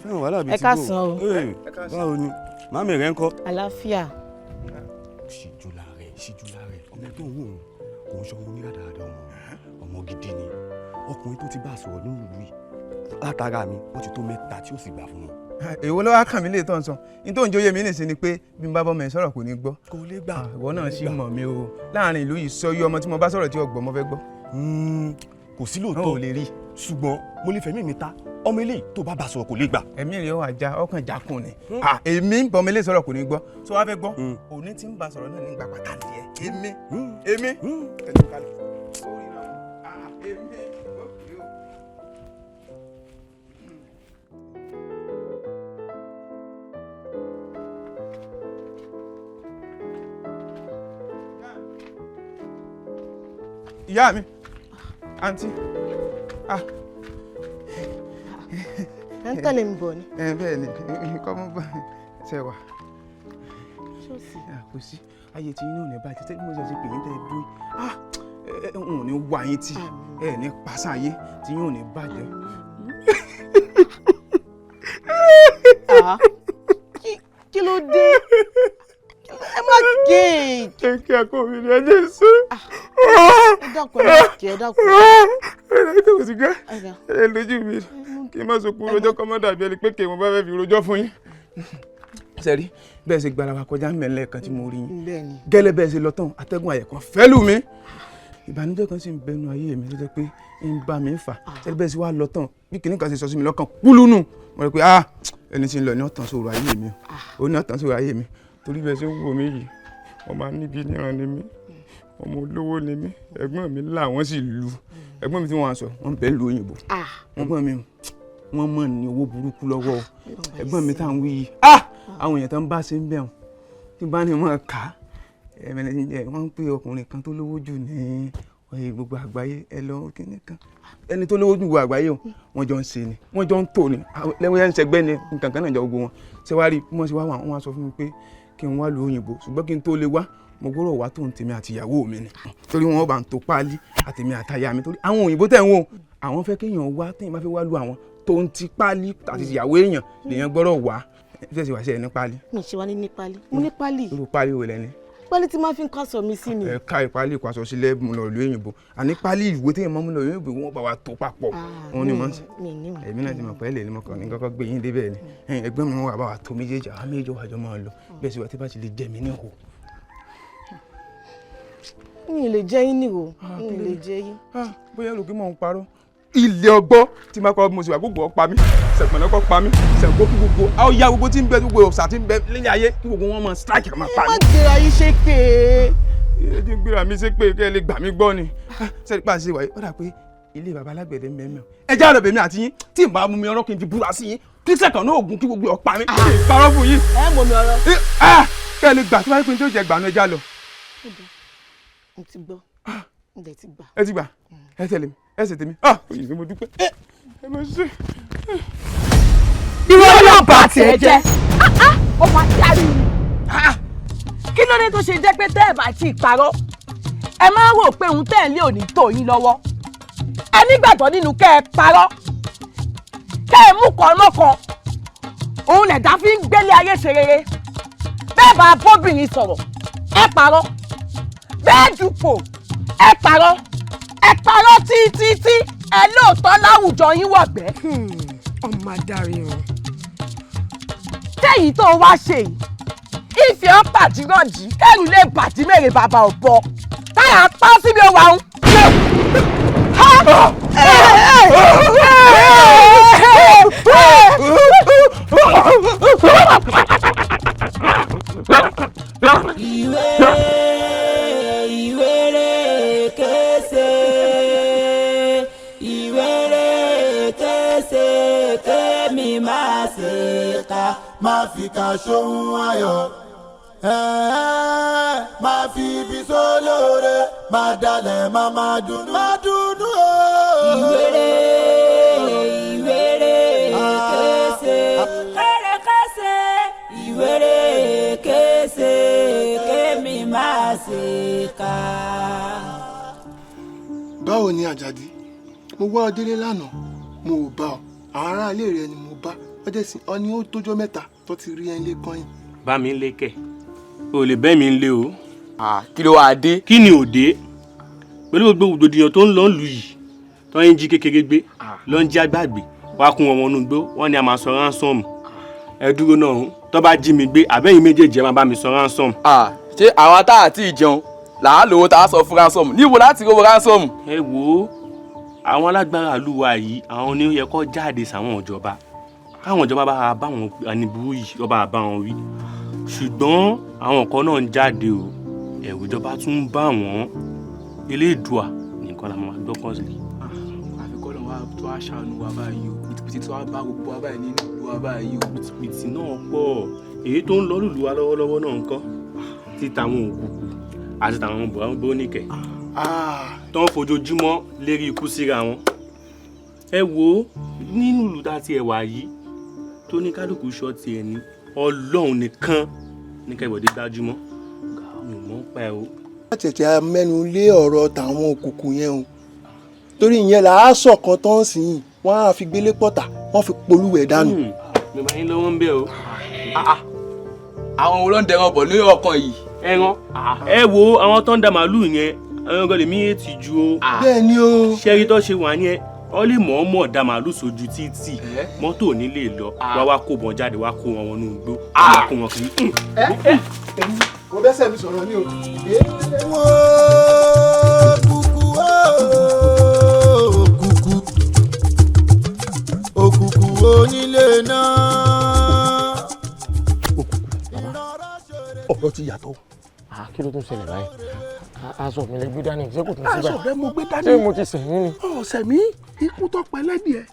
Fẹ́ràn wàhálà bíi Ẹ ti báwo? káàsán o. Ee, báwo ni? Màmí rẹ̀ ń kọ́. Àlàáfíà. Ṣíjú lára ẹ̀, ṣíjú lára ẹ̀. Ọmọ tó ń wò ó, kò ń ṣọmọ oníradàradà ọmọ. Ọmọ gidi ni. Ọkùnrin tó ti bá a sọ̀rọ̀ nínú ìlú yìí. Látara mi, wọ́n ti tó mẹ́ta tí ó sì gbà fún wọn. Èwo ló wá kàn mí lè tán sàn ní tó ń jóye mi nìsín ni pé bí n bá bọ́ mọ̀ ẹ́ sọ̀rọ̀ kò ní gbọ́. Kò lè gbà. Ìwọ náà sì mọ̀ mi o, láàrin ìlú yìí sọ iye ọmọ tí mo bá sọ̀rọ̀ tí ọgbọ́n mo fẹ́ gbọ́. Kò sí lóòótọ́. O ò lè rí. Ṣùgbọ́n mo lè fẹ̀mí mi ta ọmọ eléyìí tó bá bá sọ̀rọ̀ kò lè gbà. Ẹ̀mí rẹ̀ wà já ọkàn jákun ni. Èmi ń bọ̀ ọmọ eléyìí sọ̀rọ̀ kò ní gbọ́. Sọ wá fẹ́ gbọ́, òní tí ń bá sọ̀rọ̀ náà ní gbà pàtàkì ẹ̀. Èmi èmi tẹ̀lé kalẹ̀. Ìyá mi, àǹtí, ah. Ẹ ń tẹ̀lé mi bọ̀ ni. Ẹ bẹ́ẹ̀ ni, kọ́ mọ́ bá ṣe wà. Ṣọ́ọ̀ṣì. Kò sí ayé tí inú ò ní bàjẹ́ tẹ́lẹ̀ mo ṣe ṣe pè yín tẹ́ ẹ dúró. Ah, ẹ n ò ní wá yín tì, ẹ ní pàṣẹ ayé tí yín ò ní bàjẹ́. Kí ló dé? Ẹ má gé e. Jẹ́ kí a kó mi ní ẹjẹ́ sùn. Ẹ dákun, ẹ má gé, ẹ dákun. Ẹ dákun, sí gá. Ẹ lójú mi kí n má sọ kú rojọ́ kọ́ mọ́ dàbí ẹni pé kèémọ́ bá fẹ́ fi rojọ́ fún yín. Sẹ́rí bẹ́ẹ̀ ṣe gbára wa kọjá mẹ́lẹ̀ kan tí mo rí yín. Gẹ́lẹ́ bẹ́ẹ̀ ṣe lọ tán, atẹ́gùn àyẹ̀ kan fẹ́ lù mí. Ìbànújẹ́ kan sì ń bẹnu ayé mi tó jẹ́ pé ń bá mi fà. Sẹ́rí bẹ́ẹ̀ ṣe wá lọ tán, bí kìnnìkan kan ṣe sọ sí mi lọ́kàn kúlúnù. Mo rí pé ah ẹni tí ń lọ ní ọ̀tàn sòrò ayé mi. Ó ní ọ̀tàn sòrò ayé mi. Torí bẹ́ẹ̀ ṣe ń wò mí yìí, ọmọ níbi níran ni mí, ọmọ olówó ni mí, ẹ̀gbọ́n mi là wọ́n sì lu. Ẹ̀gbọ́n mi tí wọ́n á sọ, wọ́n bẹ́ẹ̀ lu òyìnbó. Ẹ̀gbọ́n mi wọ́n mọ̀ ní owó burúkú lọ́wọ́ o. Ẹ̀gbọ́n mi tá à ń wí yìí, àwọn èèyàn tó ń bá ṣe ń bẹ̀ wọ́n, tí bá ní wọ́n kà á, wọ́n ń pè ọkùnrin kan tó lówó jù ní gbogbo àgbáyé, ẹ lọ kíní kan. Ẹni tó lówó jù gbogbo àgbáyé o, wọ́n jọ ń ṣe ni, wọ́n jọ ń tò ni, lẹ́wọ́n yẹn ń ṣẹgbẹ́ ni, nǹkan kan náà jọ gbogbo wọn. Ṣé wàá rí bí wọ́n ṣe wá wọ́n á sọ fún mi pé kí n wá lu òyìnbó, ṣùgbọ́n kí n tó lè wá mo gbọ́dọ̀ wá tóun tèmi àti ìyàwó mi ni, torí wọn bá ń tó páálí àtèmi àtaya mi, torí àwọn òyìnbó tẹ̀ ń wò àwọn fẹ́ kéèyàn wá téèyàn bá fẹ́ wá lu àwọn tó ń ti páálí àti ìyàwó èèyàn lèèyàn gbọ́dọ̀ wá. Ṣé ṣe wá sí ẹ ní páálí. Mi ṣe wá ní páálí, mo ní páálí. Irú páálí wo lẹni. Páálí tí máa fi ń kásọ̀ mi sí ni. Ẹ ká ìpálí ìkọ́ aṣọ sílẹ̀ mú lọ ìlú òyìnbó, àní páálí ìwé téèyàn máa mú lọ ìlú òyìnbó wọn bá wa tó papọ̀. Òun ni mò ń sè. Èmi náà ti mọ̀ pé lè ní mo kàn ní kọ́kọ́ gbé yín débẹ̀ ni. Ẹgbẹ́ mi wà bá wa tó méjèèjì, àwọn méjèèjì wà jọ máa lọ. Bẹ́ẹ̀ sì wà tí bá ti lè jẹ mí níhò. Mi ì lè jẹ yín níhò, mi ì lè jẹ yín. Bóyá lòkè mọ̀ ń parọ́. Ilé ọgbọ́ tí máa kọ́ mo sì wà gbogbo ọ̀pá mi, sẹ̀pẹ̀lẹ́ kọ́ pa mí, sẹ̀gbó kí gbogbo ọ̀ya gbogbo tí ń bẹ gbogbo ọ̀sà tí ń bẹ lẹ́yìn ayé kí gbogbo wọn mọ strike máa pa mí. Ẹ má gbéra yín ṣe pé. Ẹ ti gbéra mi ṣe pé kí ẹ lè gbà mí gbọ́ ni. Sẹ́ni pa ṣe wáyé, ó dà pé ilé baba alágbẹ̀dẹ mẹ́mẹ́. Ẹ já lọ bèmí àti yín tí n bá mú mi ọ̀rọ̀ kí n fi búra sí yín kí sẹ̀kàn náà ògùn kí gbogbo ọ̀pá mi kí n parọ́ fún yín. Ẹ mọ̀ mi ọ̀rọ̀. Kẹ́ ẹ lè gbà tí wáyé pé n tó jẹ gbà náà ẹ já lọ. Mo ti gbọ́, mo dẹ̀ ti gbà. Ẹ ti gbà, ẹ tẹ̀lé mi, ẹ ṣe tèmi. Ah, òyìnbó mo dúpẹ́. Ẹ máa ṣe. Ìwọ yóò bà tiẹ̀ jẹ́. Ó máa darí mi. Kí ló dé tó ṣe jẹ́ pé tẹ́ ẹ̀ bá ti parọ́? Ẹ máa rò pé òun tẹ́ ẹ̀ lé òní tó yín lọ́wọ́. Ẹ nígbàgbọ́ nínú kẹ́ ẹ parọ́. Kẹ́ ẹ mú kan lọ́kan. Òun lẹ̀dá fi ń gbélé ayé ṣe rere. Bẹ́ẹ̀ bá bóbìnrin sọ̀rọ̀, ẹ parọ́. Bẹ́ẹ̀ dupò, ẹ parọ́. Ẹ parọ́ títí ẹ lóòótọ́ láwùjọ yín wọ̀gbẹ́. Ọmọ adarí o. Téyìí tó wá ṣe yìí, ìfẹ́ ọ́n pàdírọ̀jì kẹ́rù lè bàdí mèrè bàbá ọ̀bọ. Táyà pa síbi ó wà ń. Ìwé kése ìwéré kése kémi máa ṣe ká. Má fi ká sóhun ayọ̀, má fi ibi sólóore, má dalẹ̀, má má dùnú, má dùnú o. Ìwéré ìwéré kése kéré kése ìwéré kése kémi máa ṣe ká. Báwo ni, Àjàdí? Mo wá ọ délé lánàá, mo ò bá ọ. Àwọn aráalé rẹ ni mo bá ọjọ́ sí ọ ní ó tójọ́ 3 tó ti rí ẹ lé kọ́yìn. Bá mi lé kẹ̀, o lè bẹ́ mi lé o. Kí ló wàá dé. Kí ni òde pẹ̀lú gbogbo rògbòdìyàn tó ń lọ lù yìí, tó ń jí kékeré gbé, ló ń jí àgbàgbé wá kún wọn wọnú gbó, wọn ni a máa sọ ransom. Ẹ dúró náà, tó bá jí mi gbé, àbẹ́yìn méjèèjì ẹ máa bá mi sọ ransom. Ṣé àwa tá àti ìjẹun là á lówó tá a sọ fún ransom? Níbo láti rówó ransom? Ẹ wo àwọn alágbára ìlú wa yìí, àwọn ni ó yẹ kó jáde sáwọn ìjọba, káwọn ìjọba bá bá wọn ẹni burú yìí, ọba bá wọn wí. Ṣùgbọ́n àwọn kan náà ń jáde o, ẹ̀rù ìjọba tún ń bá wọn. Elédùà nìkan la máa gbọ́kàn sí. Àfikọ́ lọ́wọ́ tó a ṣàánú wa báyìí o, pìtìpìtì tó a bá gbogbo wa báyìí nínú ìlú wa báyìí o. Pìtìpìtì náà pọ̀, èyí tó ń lọ lùlù wa lọ́wọ́lọ́wọ́ náà ń kọ́ títa àwọn òkùnkùn àti tàwọn bóníkẹ̀ tó ń fojoojúmọ́ lérí ikú síra wọn. Ẹ wo nínú ìlú tá a ti ẹ̀wà yìí tó ní kálukú ṣọ́ tiẹ̀ ní, Ọlọ́run nìkan ní kẹ́bọ̀dé gbájúmọ́, mi ò mọ̀ pa ẹ o. Tètè mẹ́nu lé ọ̀rọ̀ tàwọn òkùnkùn yẹn o, torí ìyẹn là á sọ̀kan tó ń sìn yìí, wọ́n á fi gbélé pọ̀tà, wọ́n fi polúwẹ̀ dànù. Mi máa ń lọ́wọ́ ń bẹ̀ o. Àwọn wo ló ń dẹran bọ̀ ní ọkàn yìí? Ẹran, ẹ wo àwọn tó ń da màálù yẹn, àwọn ọgọ́ lèmi yé ti ju o. Bẹ́ẹ̀ ni o. Ṣẹ́rí tó ṣe wà yẹn, ọ lè mọ̀ọ́mọ̀ da màálù sójú títì, mọ́tò ò ní lè lọ, wá wá kó bọn jáde, wá kó wọn wọnú igbó, wá kó wọn kiri. Ẹ mo bẹ́sẹ̀ mi sọ̀rọ̀ ni o. Òkùnkùn òkùnkùn onílé náà. Ọ̀rọ̀ ti yàtọ̀. Kí ló tún ṣẹlẹ̀ báyìí? Aṣọ mi lè gbé dání, ṣé kò tún sí báyìí? Aṣọ rẹ mo gbé dání. Ṣé mo ti sẹ̀yìn ni? Ọ̀sẹ̀ mi, ikú tó pẹ́ lẹ́dìẹ̀,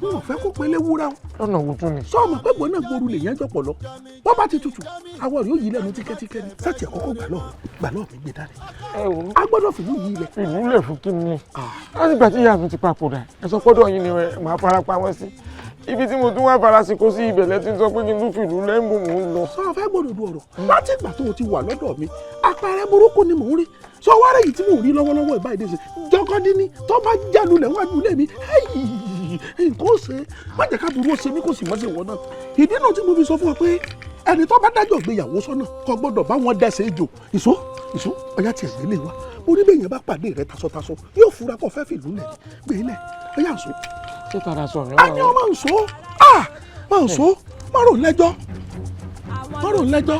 n ò fẹ́ kó pẹ́ léwúrẹ́ o. Lọ́nà wo tún ni? Sọ́ọ̀mù pé gbọ́n náà gboru lè yẹn jọpọ̀ lọ. Wọ́n bá ti tutù, àwọn rẹ̀ yóò yí lẹ́nu tíkẹ́tíkẹ́ ni. Sẹ́ẹ̀tì ẹ̀ kọ́kọ́ gbà lọ́ọ̀ mi gbé dání. A gbọ́dọ̀ fìlú yìí lẹ̀. Ìlú lẹ̀ fún kí ni? Láti ìgbà tí ìyá mi ti papòdà, ẹ sọ pọ́dọ̀ yín ni màá fara pamọ́ sí. Ibi tí mo tún wá fara sí kó sí ibẹ̀ lẹ́tí sọ pé kí n tún fìlú lẹ́ńbù mò ń lọ. Sọ fẹ́ gbọ́dọ̀ du ọ̀rọ̀ láti ìgbà tó o ti wà lọ́dọ̀ mi, àpẹẹrẹ burúkú ni mò ń rí. Sọ wá rẹ̀ yìí tí mò ń rí lọ́wọ́lọ́wọ́ ìbáyìí dé jọkọ́dí ni tó bá jálulẹ̀ wájú ilé mi, nǹkan ó ṣe má jẹ́ ká burú ó ṣe mí kó sì mọ́ sí ìwọ náà. Ìdí náà tí mo fi sọ fún ọ pé ẹni tó bá dájọ́ ìgbéyàwó sọ́nà kò gbọ́dọ̀ bá wọn dẹ́sẹ̀ ejò. Ìṣó ìṣó ọ̀yá tiẹ̀ gbélé wa, orí bẹ́ẹ̀ yẹn bá pàdé rẹ tasọtaso yóò fura kó fẹ́ fìlú lẹ̀ gbélé ọ̀yá ǹṣó. Ṣé tara sọ mi? A ní ọmọ ǹṣó, máa ǹṣó, má rò lẹ́jọ́, má rò lẹ́jọ́.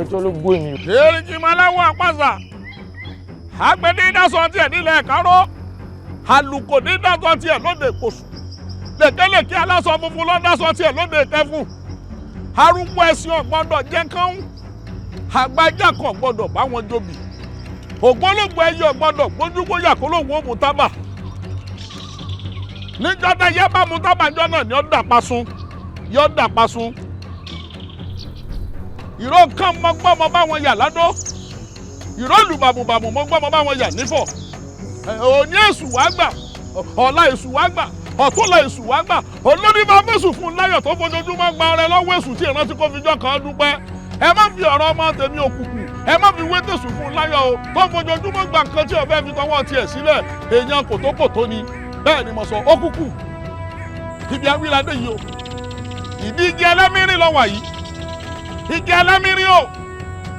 Ẹjọ́ ló gbó èmi. Èrìgì máa láwọ̀ àpàṣà, àgbẹ̀dẹ dasọ tiẹ̀ nílẹ̀ káró, àlùkò ní dasọ tiẹ̀ lóde kòsù, lèkélèké aláṣọ funfun ló dasọ tiẹ̀ lóde kẹfù. Arúgbó ẹṣin ọ̀gbọ́dọ̀ jẹ́ kán, àgbájá kan gbọ́dọ̀ bá wọn jobi, ògbólógbò ẹyẹ ọ̀gbọ́dọ̀ gbójúgbóyà kó lóun ó mu tábà. Níjọ́ tá yẹ bá mu tábà níjọ́ náà ni ó dà pasun, yó dà pasun. Ìró kan mọ gbọ́ mọ bá wọn yà ládó, ìró lù bàmùbàmù mọ gbọ́ mọ bá wọn yà nífọ̀. Òní èṣù wá gbà, ọ̀la èṣù wá gbà, ọ̀túnla èṣù wá gbà. Olórí máa fẹ̀sùn fún láyọ̀ tó fojoojúmọ́ gba ọrẹ lọ́wọ́ èṣù tí ìrántí kó fi jọ́ kan dúpẹ́. Ẹ má fi ọ̀rọ̀ ọmọ tèmi òkùnkùn, ẹ má fi wé tẹ̀sùn fún láyọ̀ o, tó fojoojúmọ́ gba nǹkan tí ọ̀fẹ́ fi tọwọ́ tiẹ̀ sílẹ̀. Èèyàn kòtókòtó ni, bẹ́ẹ̀ ni mo sọ. Òkùnkùn ibi awíládé yìí o, ìdí igi ẹlẹ́mìírín lọ wà yìí, igi ẹlẹ́mìírín o.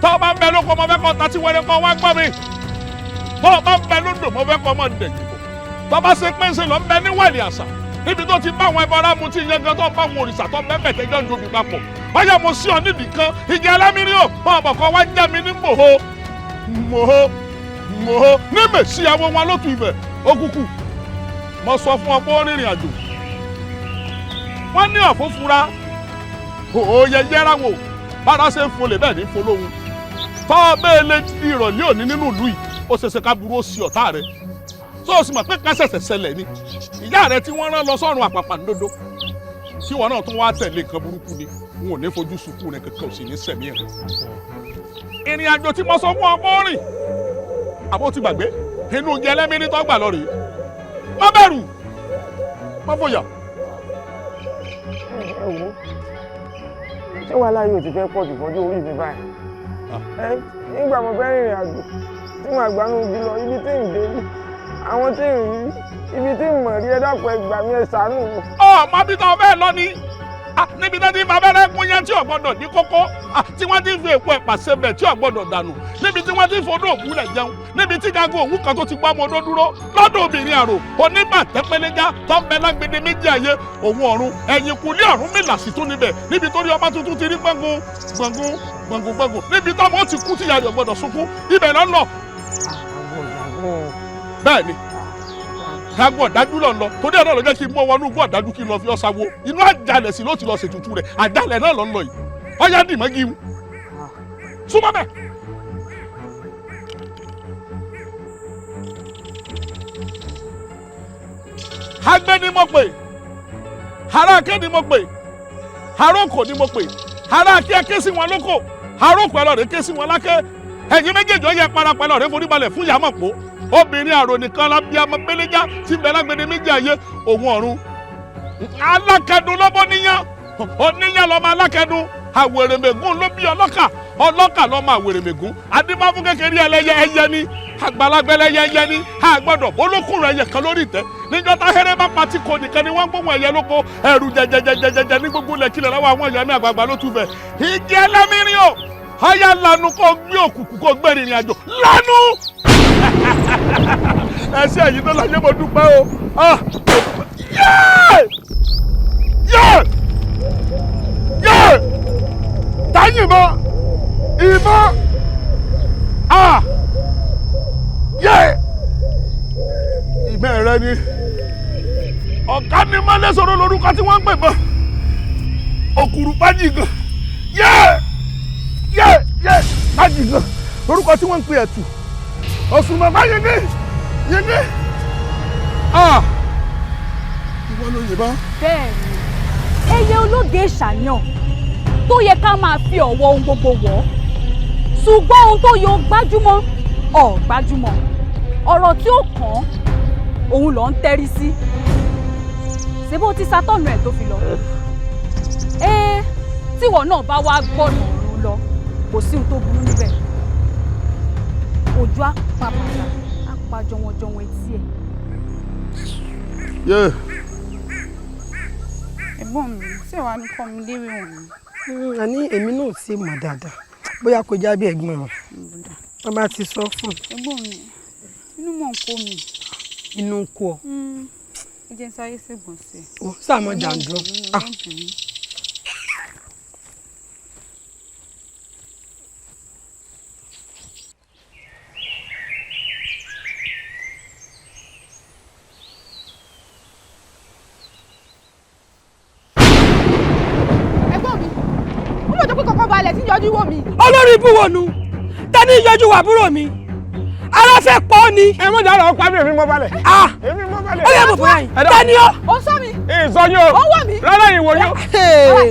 Tọ́ ọ bá ń bẹ lóko mo fẹ́ kọ́ tatí wẹrẹ kọ́ wá gbọ́ mi, tọ́ ọ bá ń bẹ lódò mo fẹ́ kọ́ mọ́ dẹ̀yìn bọ̀, tọ́ bá ṣe pé ń ṣe lọ ń bẹ níwẹ̀lì àṣà níbi tó ti bá àwọn ẹbọra mu tí ìyẹn gan tó ń bá àwọn òrìṣà tó mẹ́fẹ̀ẹ́ tẹ́jọ́ ń jobi papọ̀. Báyà mo sí ọ nídìí kan, igi ẹlẹ́mìírín o, máa bọ̀ kọ́ wá já mi ní mòho mòho mòho ní mèsì àwọn wọn lótú ibẹ̀. Òkùnkùn mo sọ fún ọ pé ó rìnrìn àjò, wọ́n ní ọ̀fun fura òye yẹra wò, bára ṣe ń folè bẹ́ẹ̀ ní folóhun. Tọ́ ọ bẹ́ẹ̀ lè di ìrọ̀lẹ́ òní nínú ìlú yìí, ó ṣeéṣe ká burú ó sí ọ̀tá rẹ̀. Tó o sì mọ̀ pé ká ṣẹ̀ṣẹ̀ ṣẹlẹ̀ ni ìyá rẹ tí wọ́n rán lọ sọ́run àpàpàǹdodo tí wọn náà tún wá tẹ̀lé nǹkan burúkú ni n ò ní fojú sunkún rẹ kankan ò sì ní sẹ̀mí rẹ. Ìrìn àjò tí mo sọ fún ọmọ rìn àbó ti gbàgbé inú oúnjẹ ẹlẹ́mìírí tó gbà lọ rèé. Má bẹ̀rù, má fòyà. Ẹ wo, ṣé wàhálà yóò ti fẹ́ pọ̀ jù fọ́jú orí mi báyìí? Nígbà mo fẹ́ rìnrìn àjò tí mo àgbà nù jí lọ, ibi tí ń dé rí, àwọn tí ń rí, ibi tí ń mọ̀ rí, ẹ dákun ẹ gbà mí, ẹ ṣàánú mi. Ọ mọ bí tó fẹ́ lọ ni níbi tó ti máa bẹ̀rẹ̀ gún yẹn tí ò gbọ́dọ̀ ní kókó, tí wọ́n ti fi èpo ẹ̀pà sebẹ̀ tí ò gbọ́dọ̀ dànù, níbi tí wọ́n ti fọdún òkú lẹ̀ jẹun, níbi tí gago òwú kan tó ti gbọ́ ọmọ ọdún dúró lọ́dọ̀ obìnrin àrò onígbà tẹ́pẹ́lẹ́gá tó ń bẹ lágbede méjì ayé òun ọ̀run ẹ̀yìn kùlé ọ̀run mìlà sí tún níbẹ̀, níbi tó rí ọba tuntun ti rí gbọ̀ngàn gbọ̀ngàn gbọ̀ngàn gbọ̀ngàn, níbi tó ọmọ ti kú tí ìyá rẹ̀ gbọ́dọ̀ sunkún, ibẹ̀ lọ́ lọ. Bẹ́ẹ̀ ni kágbọ́n ọ̀dájú lọ lọ torí ẹ̀ náà ló jẹ́ kí n mú ọwọ́ inú gbọ́ ọ̀dájú kí n lọ fi ọ́ sáwó inú àjàlẹ̀ sí ló ti lọ ṣètùtù rẹ̀ àjàlẹ̀ náà lọ ń lọ yìí ọ̀yá dì mọ́gí mu súnmọ́ bẹ́ẹ̀. Agbẹ́ ni mo pè, aráàké ni mo pè, arókò ni mo pè, aráàké ẹ ké sí wọn lóko, arókò ẹ lọ rè ké sí wọn láké, ẹ̀yin méjèèjì ó yẹ parapẹ̀ lọ rè forí balẹ̀ fún Yàmọ̀pó. Obìnrin àrò nìkan lábíàmọ péléjá tí ń bẹ lágbede méjì ayé òun ọ̀run. Alákẹ́dùn lọ́bọ̀ níyàn, oníyàn lọ́mọ alákẹ́dùn, àwèrèmẹ̀gún ló bí ọlọ́kà, ọlọ́kà lọ́mọ àwèrèmẹ̀gún. Adébáfún kékeré ẹlẹ́yẹ ẹyẹ ni, àgbàlagbà ẹlẹ́yẹ ẹyẹ ni, àgbọ̀dọ̀ bólókùnrin ẹyẹ kan lórí ìtẹ́. Níjọ́ táhẹ́rẹ́ bá patí ko nìkan ni wọ́n ń gbóhùn ẹyẹ lóko, ẹ̀rù jẹjẹjẹjẹjẹ ní gbogbo ilẹ̀kílẹ̀ lọ́wọ́ àwọn ẹ̀yà mi àgbààgbà ló tún bẹ̀. Igi ẹlẹ́mìírín o, ọ̀yà lanu kó gbé òkùnkùn kó gbé ìrìn àjò lanu. Ẹ ṣé ẹ̀yin tó láyé, mo dúpẹ́ o. Yé! Yé! Táyìnbọn! Ìbọn! Yé! Ìmọ̀ rẹ ni. Ọ̀gá ni Mọ́lẹ́sọ̀rọ̀ lórúkọ tí wọ́n ń pè bọ́. Òkùrù Bájìgàn. Yé! Yé! Yé! Bájìgàn lórúkọ tí wọ́n ń pè ẹ̀tù. Ọ̀sùnmọ̀ bá yege yege. Ìwọ ló yìnbọn. Bẹ́ẹ̀ni, ẹyẹ ológe ṣàyàn tó yẹ ká máa fi ọ̀wọ̀ ohun gbogbo wọ̀ ọ́, ṣùgbọ́n ohun tó yẹ ó gbájúmọ́ ọ̀ gbájúmọ́, ọ̀rọ̀ tí ó kàn án òun ló ń tẹ́rí sí. Ṣé bó ti ṣàtọ̀nù ẹ̀ tó fi lọ? Tíwọ náà bá wá gbọ́nà ọ̀run lọ, kò sí ohun tó burú níbẹ̀. Ojú apapàdà apá jọwọjọwọ etí ẹ. Ẹ̀gbọ́n mi, ṣé wàá ní kọ́ mi léwé wọ̀nyí? Àní èmi náà ti mọ̀ dáadáa, bóyá kò já bí ẹ̀gbọ́n rẹ̀ wọ́n bá ti sọ fún. Ẹ̀gbọ́n mi, inú mọ̀ ń kó mi. Inú ń kó ọ. Ẹ jẹ́ n sáré ṣègbọ̀nsẹ̀. Ó sàmọ́ jàǹdùrọ̀. Yọjú wò mí. Olórí ibú wo nu ta ni yọjú wà àbúrò mi, ara fẹ́ pọ̀ ni. Ẹ mọ̀ dára ọ̀pá mi, èmi mọ̀ balẹ̀. Èmi mọ̀ balẹ̀. Ó yẹ mọ̀ bóyá yìí ta ni ó. Ó sọ mi. Ìsọ yín o. Ó wọ̀ mí. Rárá ìwò yín o.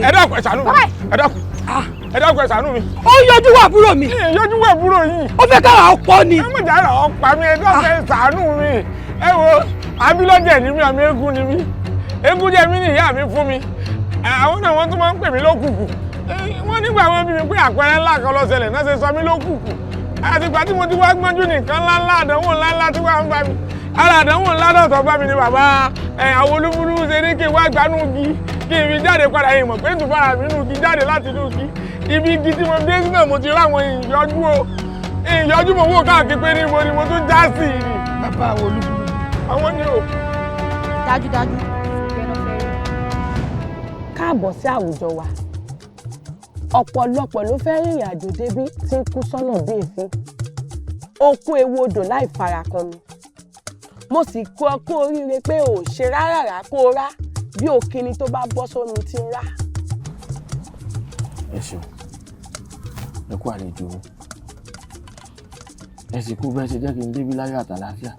Ẹ dákun ẹ ṣàánú mi. Ẹ dákun. Ẹ dákun ẹ ṣàánú mi. Ó yọjú wà àbúrò mi. Yọjú wà àbúrò yìí. Ó fẹ́ káwa ọ̀pọ̀ ni. Ẹ mọ̀ dára ọ̀pá mi, ẹ dákun ẹ ṣàánú mi. Ẹ wo abilọ́jẹ̀ ni mí, àmì eégún ni mí. Eégún jẹ́ mí ní ìyá mi fún mi. Àwọn náà wọ́n tún máa ń pè mí lókùnkùn. Wọ́n nígbà wọn bí mi pé àpẹẹrẹ ńlá kan ló ṣẹlẹ̀ náà ṣe sọ mí lókùnkùn. Àtìgbà tí mo ti wá gbọ́njú nìkan ńláńlá àdánwò ńláńlá tí wọ́n ń bá mi. Ara àdánwò ńlá náà tó bá mi ni bàbá àwọn olúburú ṣe ní kí n wá gbanú igi kí n fi jáde padà yìí mọ̀ pé n tún fara mi nú igi jáde láti inú igi. Ibi igi tí mo dé sí náà mo ti ráwọn ìyọjú o. Ìyọjú mo wò káàkiri pé níbo ni mo tún já sí i. Bàbá àwọn olúburú. Àwọn ni o. Dájúdájú. Káàbọ̀ sí àwùjọ wa. Ọ̀pọ̀lọpọ̀ ló fẹ́ rìnrìn àjò débí tí ń kú sọ́nà bí èéfín. Ó kú ewu odò láì farakanmi. Mo sì kú ọ kú oríire pé ò ṣe rárá kó o rá bí òkìní tó bá bọ́ sómi tí ń rá. Ẹ ṣeun, ẹ kú àlejò o, ẹ sì kú bẹ́ẹ̀ ṣe jẹ́ kí n débí láyọ̀ àtàlàáfíà.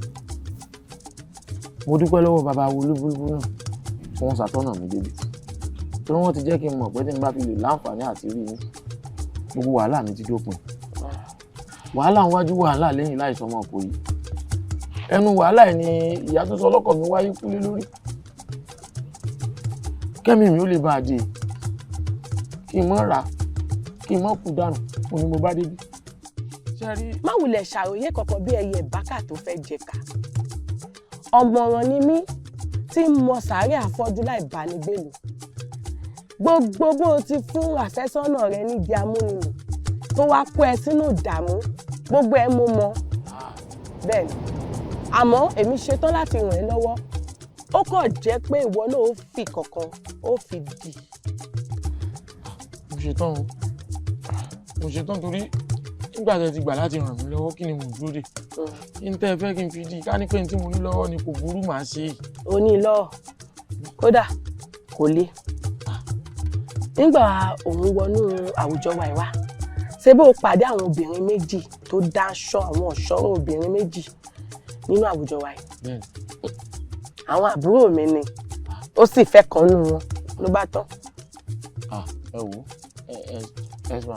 Mo dúpẹ́ lọ́wọ́ bàbá wo Olúbúlúbú náà tí wọ́n ṣàtọ́nà mi débi, torí wọ́n ti jẹ́ kí n mọ̀ pé tí n bá fi lè láǹfààní àti rí yín, gbogbo wàhálà mi ti dópin. Wàhálà ń wájú, wàhálà lẹ́yìn, láìsọ ọmọ kò yí. Ẹnu wàhálà ẹ̀ ni ìyá tó sọ ọlọ́kọ̀ mi wáyé kúlé lórí. Kẹ́mi mi ó lè bá a dé, kí n mọ́ ra, kí n mọ́ kú dànù, mo ní mo bá débi. Má wulẹ̀ ṣàròyé kankan bí ẹyẹ ìbákà tó fẹ́ jẹ̀ka. Ọ̀mọ̀ràn ni mí tí ń mọ sàárẹ̀ àfọ́jú láì bánigbèlú. Gbogbo bó o ti fún àfẹ́sọ́nà rẹ níbi amúnimù tó wá kó ẹ sínú ìdààmú, gbogbo ẹ mo mọ bẹ́ẹ̀ ni. Àmọ́ èmi ṣetán láti ràn ẹ́ lọ́wọ́, ó kàn jẹ́ pé ìwọ náà ó fi kankan ó fi dì. Mo ṣetán o, mo ṣetán, torí nígbà tẹ́ ti gbà láti ràn mí lọ́wọ́, kí ni mo dúró dè? Kí n tẹ́ ẹ fẹ́ kí n fi dì? Ká ní pé n tí mo ní lọ́wọ́ ni kò burú, màá ṣe é. O ní lọ́ọ̀, kódà kò le. Nígbà òun wọnú àwùjọ wa ìwá, ṣé bó o pàdé àwọn obìnrin méjì tó dáṣọ, àwọn ọ̀ṣọ́rọ̀ obìnrin méjì nínú àwùjọ wa yìí? Àwọn àbúrò mi ni, ó sì fẹ́ kan nínú wọn, ló bá tán. Ẹ wò ẹ ẹ ẹ sọ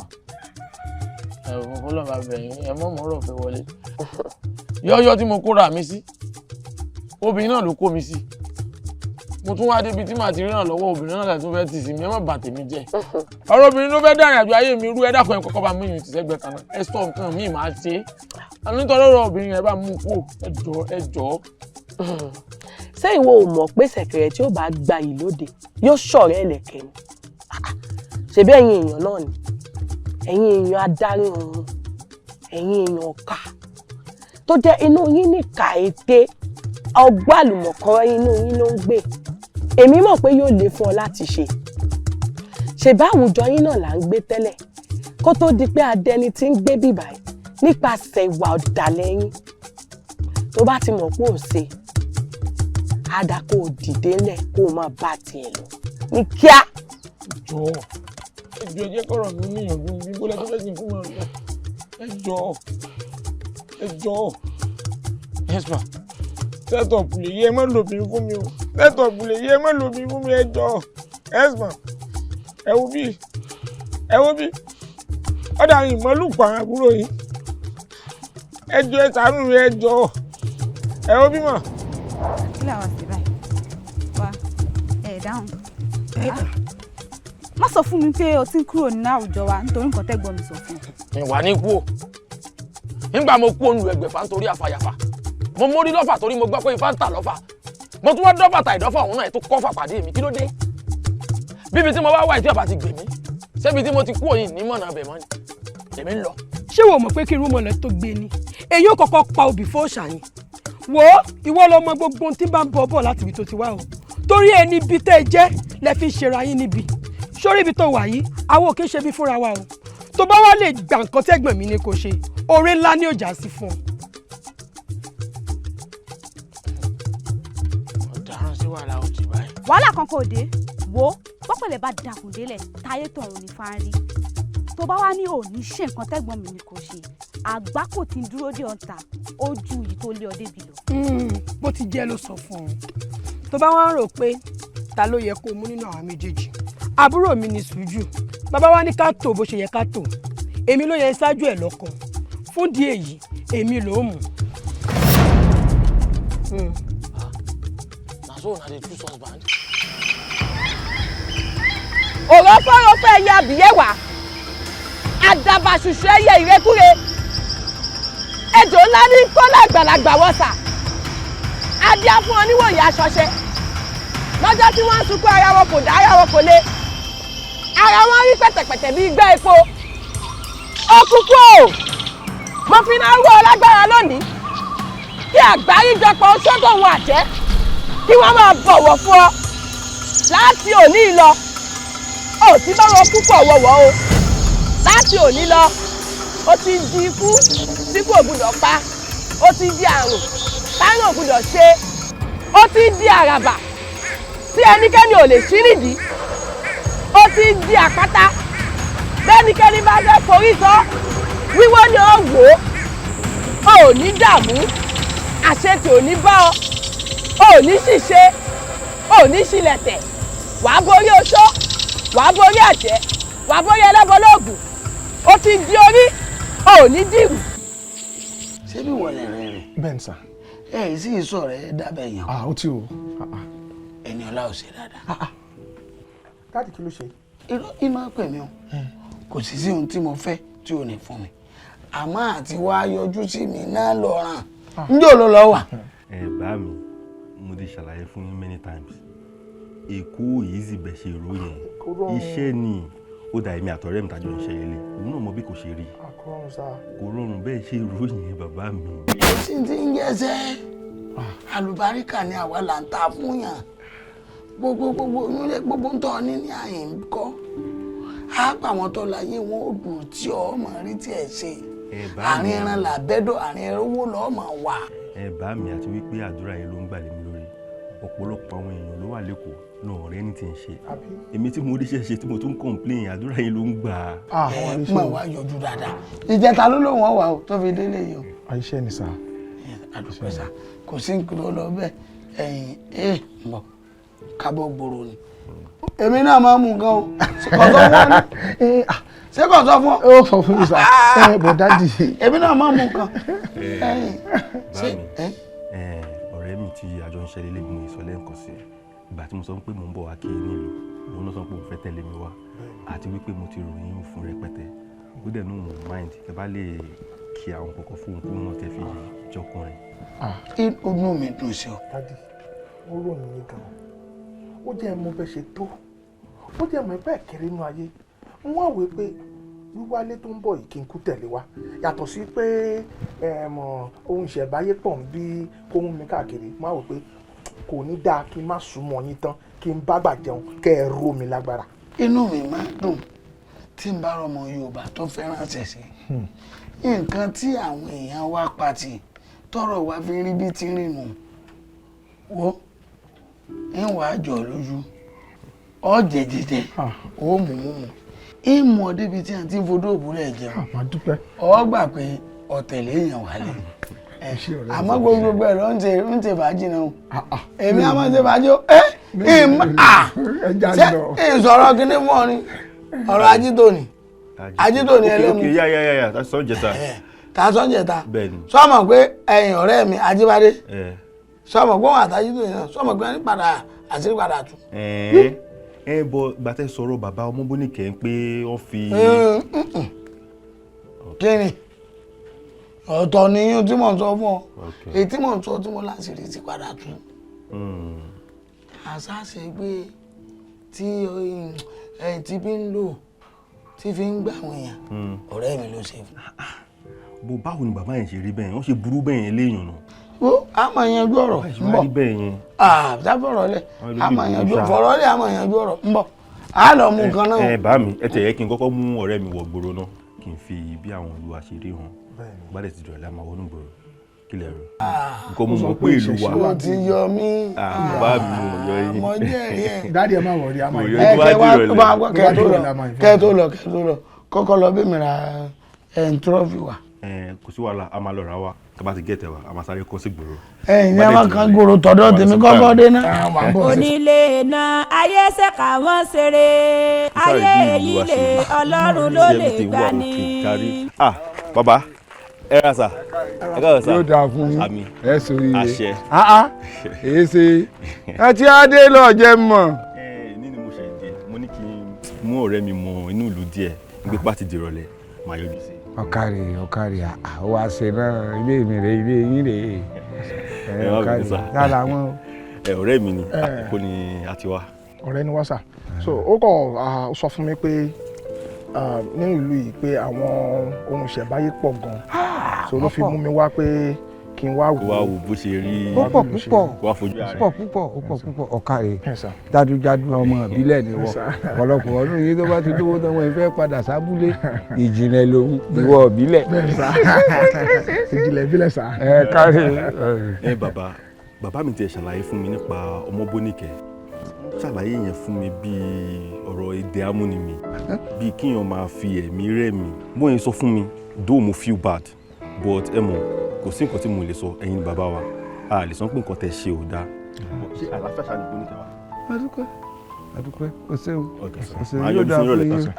ẹ wò, fọlọ́ bá bẹ̀ yín, ẹ mọ̀ mọ́rọ̀ fẹ́ wọlé. Yọ́yọ́ tí mo kóra mi sí, obìnrin náà ló kó mi sí. Mo tún wá débi tí màá ti rìnrìn lọ́wọ́, obìnrin náà tún fẹ́ tì sí mi. Ẹ má bà tèmi jẹ́. Ọ̀rọ̀ obìnrin ló fẹ́ dàrin àjò ayé mi rú. Ẹ dákun, ẹ kọ́kọ́ bá mú ìyún tìṣẹ́gbẹ́ kan náà. Ẹ sọ nǹkan míì máa ṣe é, nítorí ọ̀rọ̀ obìnrin yẹn bá mú kú. Ẹ jọ, ẹ jọ. Ṣé ìwọ ò mọ̀ pé ṣẹ̀kẹ̀rẹ̀ tí ó bá gba yìí lóde yóò ṣọ̀rẹ́ ẹ̀lẹ̀kẹ̀ ni? Ṣebí ẹ̀yin èèyàn náà ni, ẹ̀yin èèyàn adarí òun, ẹ̀yin èèyàn ọ̀ka tó jẹ́ inú yín nìka ète ọgbà àlùmọ̀kọ́rọ́ inú yín ló ń gbé. Èmi mọ̀ pé yóò le fún ọ láti ṣe. Ṣèbá àwùjọ yín náà là ń gbé tẹ́lẹ̀ kó tó di pé adẹni tí ń gbé bìbà yìí nípasẹ̀ ìwà ọ̀dàlẹ̀ yín. Tó bá ti mọ̀ pé ò ṣe á dá, kó o dìde ńlẹ̀, kó o máa bá tiẹ̀ lọ ní kíá. Jọ̀ọ́, ẹ jọ̀ọ́, ẹ jẹ́ kọ́rọ̀ mi níyànjú bí bólẹ́ tó fẹ́ kí n fún mi lọ. Ẹ jọ̀ọ́, ẹ jọ̀ọ́. Yes ma. Set up lè yé, ẹ má lò mí fún mi o. Set up lè yé, ẹ má lò mí fún mi, ẹ jọ̀ọ́. Yes ma. Ẹ wo bí, ẹ wo bí, ọ̀dà ìmọ̀lùpọ̀ àwọn àbúrò yìí. Ẹ jọ̀ọ́, ẹ ṣàánú mi, ẹ jọ̀ọ́. Ẹ wo bí mà. Kí làwọn sì báyìí wá? Ẹ dáhùn. Má sọ fún mi pé o ti ń kúrò nínú àwùjọ wa nítorí nǹkan tẹ́gbọ́n mi sọ fún ọ. Ìwà ní kú o. Nígbà mo kú olù ẹgbẹ̀fà nítorí àfàyàfà, mo mórí lọ́fà torí mo gbọ́ pé ifá ń tà lọ́fà. Mo tún wá dọ́fà tà ìdọ́fà òun náà, ẹ̀ tó kọ́fà pàdé mi. Kí ló dé? Bíbi tí mo bá wà tí ọba ti gbè mí, ṣébi tí mo ti kú òyìn ní mọ̀nà abẹ̀ mọ́ ni èmi ń lọ. Ṣé wo mọ̀ pé kí irúnmọlẹ̀ tó gbé ni, èyí ò kọ́kọ́ pa obì fún òòṣà ni? Wò ó, ìwọ lọ mọ gbogbo ohun tí bá ń bọ̀ bọ̀ láti ibi tó ti wá o, torí ẹni ibi tẹ́ ẹ jẹ́ lẹ fi ń ṣera yín níbi. Sórí ibi tó wà yìí, àwọn ò kí ń ṣe bí fúnra wa o. Tó bá wá lè gbà nǹkan tẹ́gbọ̀n mi ni kò ṣe, oore ńlá ni ó já sí fún ọ. Ọ̀daràn sí wàhálà ò ti báyìí. Wàhálà kan kò dé. Wo, pọ́pẹ̀lẹ̀ bá dàkùn délẹ̀, táyé tọ̀run ní fáńrí. Tó bá wá ní òní ṣe nǹkan tẹ́gbọ̀n mi ni kò ṣe, àgbákò tí ń dúró dé ọ̀tà ojú yìí tó lé ọ débi lọ. Bó ti jẹ́ ló sọ fún ọ. Tó bá wá ń rò pé ta ló yẹ kó o mú nínú àwọn méjèèjì, àbúrò mi ní sùújù. Bàbá wa ní ká tò bó ṣe yẹ ká tò, èmi ló yẹ ṣáájú ẹ̀ lọ́kàn. Fún di èyí, èmi ló mú. Na so una dey choose husband. Òròfóròfó ẹyẹ abìyẹ́wà, àdàbà ṣùṣù ẹyẹ ìrékúre, ejò ńlá ní kọ́lá àgbàlagbà wọ́sà, adíá fún ọ níwòye aṣọṣe lọ́jọ́ tí wọ́n ń sunkún, ara wọn kò dá, ara wọn kò le, ara wọn rí pẹ̀tẹ̀pẹ̀tẹ̀ bíi igbá epo. Òkùnkùn o, mo fi náà rú ọ lágbára lónìí, kí àgbáríjọpọ̀ oṣó wọn àjẹ́ kí wọ́n máa bọ̀wọ̀ fún ọ láti òní lọ. Ò ti bá wọn púpọ̀ wọ̀wọ̀ o. Láti òní lọ, ó ti di ikú tí kò gbúdọ̀ pa, ó ti di àrùn táwọn ò gbúdọ̀ ṣe, ó ti di àràbà tí ẹnikẹ́ni ò lè ṣí nídìí, ó ti di àpáta bẹ́nikẹ́ni bá fẹ́ forí sọ, wíwọ́ ni ó wò ó. Ò ní dààmú, àṣetì ò ní bá ọ. Ò ní ṣìṣe, ò ní ṣìlẹ̀tẹ̀, wàá borí oṣó, wàá borí àjẹ́, wàá borí ẹlẹ́bọlóògùn. Ó ti di orí, ò ní dìrù. Ṣé bí wọ́n lè rìn rìn? Bẹ́ẹ̀ ni sà. Ẹ sì sọ̀rọ̀ ẹ dábẹ́ yẹn. Ah, ó ti o. Ẹni ọlá ò ṣe dáadáa. Daddy, kí ló ṣe? Irọ́ ìmọ̀ pè mí o, kò sì sí ohun tí mo fẹ́ tí ò ní fún mi, àmọ́ àti wá yọjú sí mi náà lọ ràn njẹ́ ò ló lọ wà. Ẹ bá mi, mo ti ṣàlàyé fún yín many times, Èkó yìí sì bẹ̀ ṣe rò yẹn, iṣẹ́ ni ó dà. Èmi àtọ̀rẹ́ mi tàjọ ń ṣe ilé, òun náà mọ bí kò ṣe rí. Kò rọrùn bẹ́ẹ̀ ṣe rò yẹn, bàbá mi. Tí ń ti ń jẹ́sẹ́ àlùbáríkà ni àwa là ń ta fún yàn. Gbogbo gbogbo nílé, gbogbo ń tọ́ ní ní àyè ń kọ́ á pa àwọn tó láyé wọn ó dùn tí ọ mọ̀ rí tí ẹ ṣe àárín ẹran làbẹ́dọ̀, àárín ẹran owó lọ́ọ́ mọ̀ wà. Ẹ bá mi, àti wípé àdúrà yẹn ló ń gbà lé mi lórí. Ọ̀pọ̀lọpọ̀ àwọn èèyàn ló wà lẹ́kọ̀ọ́ náà, ọ̀rẹ́ ní ti ń ṣe. Èmi tí mo ríṣẹ́ ṣe, tí mo tún complain, àdúrà yẹn ló ń gbà. Ẹ mọ̀ wá yọjú dáadáa. Ìjẹta ló lóun ọ̀wà o tó fi délé yìí o. Iṣẹ́ ni sà. Àdùpẹ́ sà, kò sí nǹkan tó lọ bẹ́ẹ̀. Ẹ̀yìn ẹ̀ ń bọ̀ kábọ̀ gbòòrò ni. Èmi náà máa ń mú nǹkan o. Kò sọ fún ọ ní, ṣé kò sọ fún ọ? Ó sọ fún mi sà. Ẹ bọ̀ daddy. Èmi náà máa ń mú nǹkan. Ẹ bá mi, ọ̀rẹ́ mi tí àjọ ń ṣẹlẹ̀ lé mi ìsọ̀lẹ̀ nǹkan sí ìgbà tí mo sọ pé mò ń bọ̀ wá kí nílùú, òun náà sọ pé òun fẹ́ tẹ̀lé mi wá, àti wípé mo ti ròyìn fún rẹpẹtẹ, ó dẹ̀ ní òun mind ẹ bá lè kí àwọn kọ̀ọ̀kan fóun kó náà tẹ́ fi jọkùnrin. Inú mi dùn sí ọ. Daddy, ó ròyìn yín gan-an, ó jẹ́ mo bẹ́ ṣe tó, ó jẹ́ mọ̀ ẹgbẹ́ kéré inú ayé. N wá wí pé wíwálé tó ń bọ̀ yìí, kí n kú tẹ̀lé wa, yàtọ̀ sí pé ohun ìṣẹ̀báyé pọ̀ ń bí kó mú mi káàkiri. Mo wá wò pé kò ní dáa kí n má súnmọ́ yín tán, kí n bá gbà jẹun, kẹ́ ẹ ró mi lágbára. Inú mi máa ń dùn tí n bá rọmọ Yorùbá tó fẹ́ràn ṣẹ̀ṣẹ̀. Nǹkan tí àwọn èèyàn wá pàtì tọrọ wá fi rí bí ti rìn nù wo ń wàá jọ lójú ọ jẹjẹjẹ, ó mú mú mú ìmú ọ débi tí a ti ń fodó òbúrẹ́ jẹun, ọ gbà pé ọ̀tẹ̀lẹ̀ èèyàn wálé. Àmọ́ gbogbo ẹ̀ ló ń ṣe ń ṣe fàájì náà. Èmi á máa ṣe fàájì ó. Ẹ ṣe ìsọ̀rọ̀ kíní fún ọ ni ọ̀rọ̀ ajítòní, ajítòní ẹlẹ́mu. Ok, yá yá yá, ta sọ jẹta. Ta sọ jẹta. Sọmọ pé ẹ̀yin ọ̀rẹ́ mi Ajíbádé, sọmọ pé wọn àtàjítòní náà, sọmọ pé wọn padà àṣírí padà tú. Ẹ bọ gbàtẹ sọ̀rọ̀ bàbá Ọmọbóníkẹ́ ń pé wọ́n fi. Kí ni ọ̀tọ̀ ni yín tí mò ń sọ fún ọ, èyí tí mò ń sọ tí mo láṣìírí ti padà tú. Àṣà ṣe pé tí ẹ̀yìn tí bí ń lò tí fi ń gbà àwọn èèyàn, ọ̀rẹ́ mi ló ṣe fún. Bó báwo ni bàbá yẹn ṣe rí bẹ́ẹ̀, wọ́n ṣe burú bẹ́ẹ̀ yẹn léèyàn náà? Wo a máa yanjú ọ̀rọ̀ ń bọ̀, àbáfọ̀rọ̀ lẹ̀, a máa yanjú fọ̀rọ̀ lẹ̀, a máa yanjú ọ̀rọ̀ ń bọ̀, a lọ mú nǹkan náà. Ẹ bá mi, ẹ tẹ̀ yẹ kí n kọ́kọ́ mú ọ̀rẹ́ mi wọ gbòòrò náà, kí n fi bí àwọn ìlú àṣírí hàn. Gbádẹ́ ti dọ̀lẹ́, a máa wọnú gbòòrò, kí lẹ rò? Nǹkan mo mọ̀ pé ìlú wa. O ti yọ mí. Bàbá mi ò yọ yín. Mo jẹ́rìí ẹ̀. Daddy, ẹ má worry, a máa yọ. Ẹ kẹ wá kẹ tó lọ, kẹ tó lọ, kẹ tó lọ, kọ́kọ́ lọ bí mi ra ẹ̀ ń trophy wa. Kò sí wàhálà, a máa lọ rà wá. Tá bá ti gẹ̀tẹ̀ wa, a máa sáré kó sí gbòòrò. Ẹ̀yin ní a máa kan gbòòrò tọ̀dọ̀ tèmi kọ́kọ́ dé náà. Onílé náà ayé ṣèkà wọ́n ṣeré, ayé èyí lè, Ọlọ́run ló lè gbà ní. Ah, bàbá, ẹ ra sà, ẹ káàbọ̀ sà. Yóò dáa fún yín. Àmín. Ẹ sórí rẹ. Àṣẹ. Èyí ṣe ẹ ti á dé lọ jẹ mọ. Ẹ ní ni mo ṣe dé, mo ní kí n mú ọ̀rẹ́ mi mọ inú ìlú díẹ̀, nígbà pàtì dìrọ̀lẹ́ máa yọjú sí i. Ọ̀kàrẹ̀ ọ̀kàrẹ̀, àwọn àṣẹ náà, ilé mi rè, ilé yín rè. Ẹ má bínú sà. Lára wọn. Ẹ ọ̀rẹ́ mi ni, àkókò ni a ti wá. Ọ̀rẹ́ ni wá sà, so ó kọ̀ sọ fún mi pé nínú ìlú yìí pé àwọn ohun ìṣẹ̀báyé pọ̀ gan, so ló fi mú mi wá pé kí n wá wò. Kó wá wò bó ṣe rí. Ó pọ̀ púpọ̀, Kó wá fojú ara ó pọ̀ púpọ̀, ó pọ̀ púpọ̀. Ọ̀kàrẹ̀, dájúdájú ọmọ ìbílẹ̀ ni wọ́n. Ọ̀pọ̀lọpọ̀ ọdún yìí tó bá ti dówó tán, wọ́n fẹ́ padà sábúlé. Ìjìnlẹ̀ lòun, ìwọ ìbílẹ̀. Ìjìnlẹ̀ ìbílẹ̀ sà. Ẹ káre. Ẹ bàbá, bàbá mi ti ṣàlàyé fún mi nípa Ọmọbóníkẹ́, ṣàlàyé yẹn fún mi bíi ọ̀rọ̀ èdè amúnimì, bíi kíyàn máa fi ẹ̀mí rẹ̀ mi bóyá sọ fún mi. Though mo feel bad, but ẹ mọ̀, kò sí nǹkan tí mo lè sọ. Ẹ̀yin ni bàbá wa, a lè sọ pé nǹkan tẹ́ ṣe ò dáa. Ṣé àlàáfíà ṣáà ni gbóni tẹwa. Adúpẹ́, adúpẹ́, o ṣeun, o ṣeun. Màá Yóò yọjú dáa sí fún ìrọ̀lẹ́ yín. sir.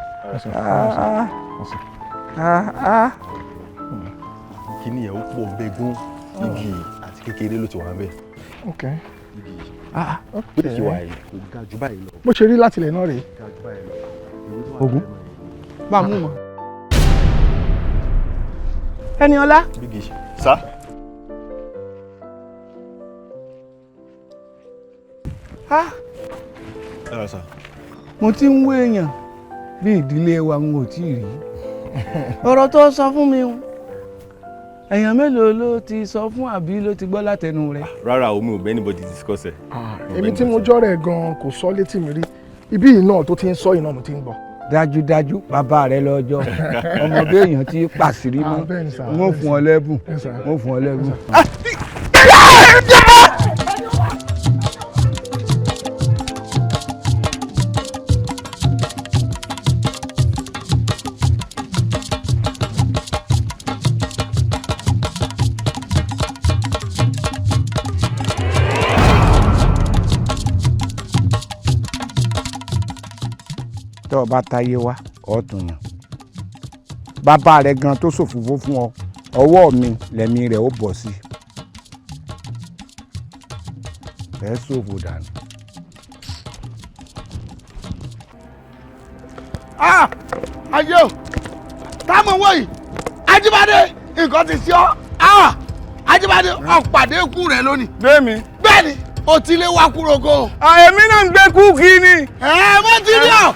Ah, ah, ah. Kíní yẹn ó pọ̀ bẹ́ẹ̀ gún igi àti kékeré ló ti wà ń bẹ̀. Ok. Igi yìí. Ah, Bó ti ṣe wà yìí kò ga jù báyìí lọ. Bó ṣe rí láti ilẹ̀ náà rèé. Ga jù báyìí lọ. Ògún bá a mú wọn. Ẹniọlá. Bígì sá. Ah, Ẹ rà sá. mo ti ń wé èèyàn bí ìdílé wa n ò tí ì rí ọ̀rọ̀ tó sọ fún mi o, èèyàn mélòó ló ti sọ fún àbí ló ti gbọ́ látẹnu rẹ̀. Rárá o, mi ò bẹ́ anybody discuss ẹ̀. Èmi tí mo jọ́rẹ̀ gan-an kò sọ létí mi rí. Ibí yìí náà tó ti ń sọ yìí náà mo ti ń gbọ́. Dájúdájú bàbá rẹ lọ́jọ́ ọmọ béèyàn ti pàṣírí mọ́. Ah, bẹ́ẹ̀ ni sir. N ó fún ọ lẹ́bùn, Yes, sir. n ó fún ọ lẹ́bùn. Tọ́ ọ bá táyé wá ọ̀tún yàn bàbá rẹ gan tó ṣòfófó fún ọ, ọwọ́ mi lẹ̀mí rẹ̀ ó bọ̀ sí ẹ ṣòfò dànù. Ah, ayé o, táwọn owó yìí, Ajíbádé, nǹkan ti ṣe ọ́. Ah, Ajíbádé, ọ̀pàdé ikú rẹ̀ lónìí. Bẹ́ẹ̀ni. Bẹ́ẹ̀ni, o ti lé wa kúrò go. Èmi náà ń gbé kúkì ni. Ẹ mo ti rí ọ.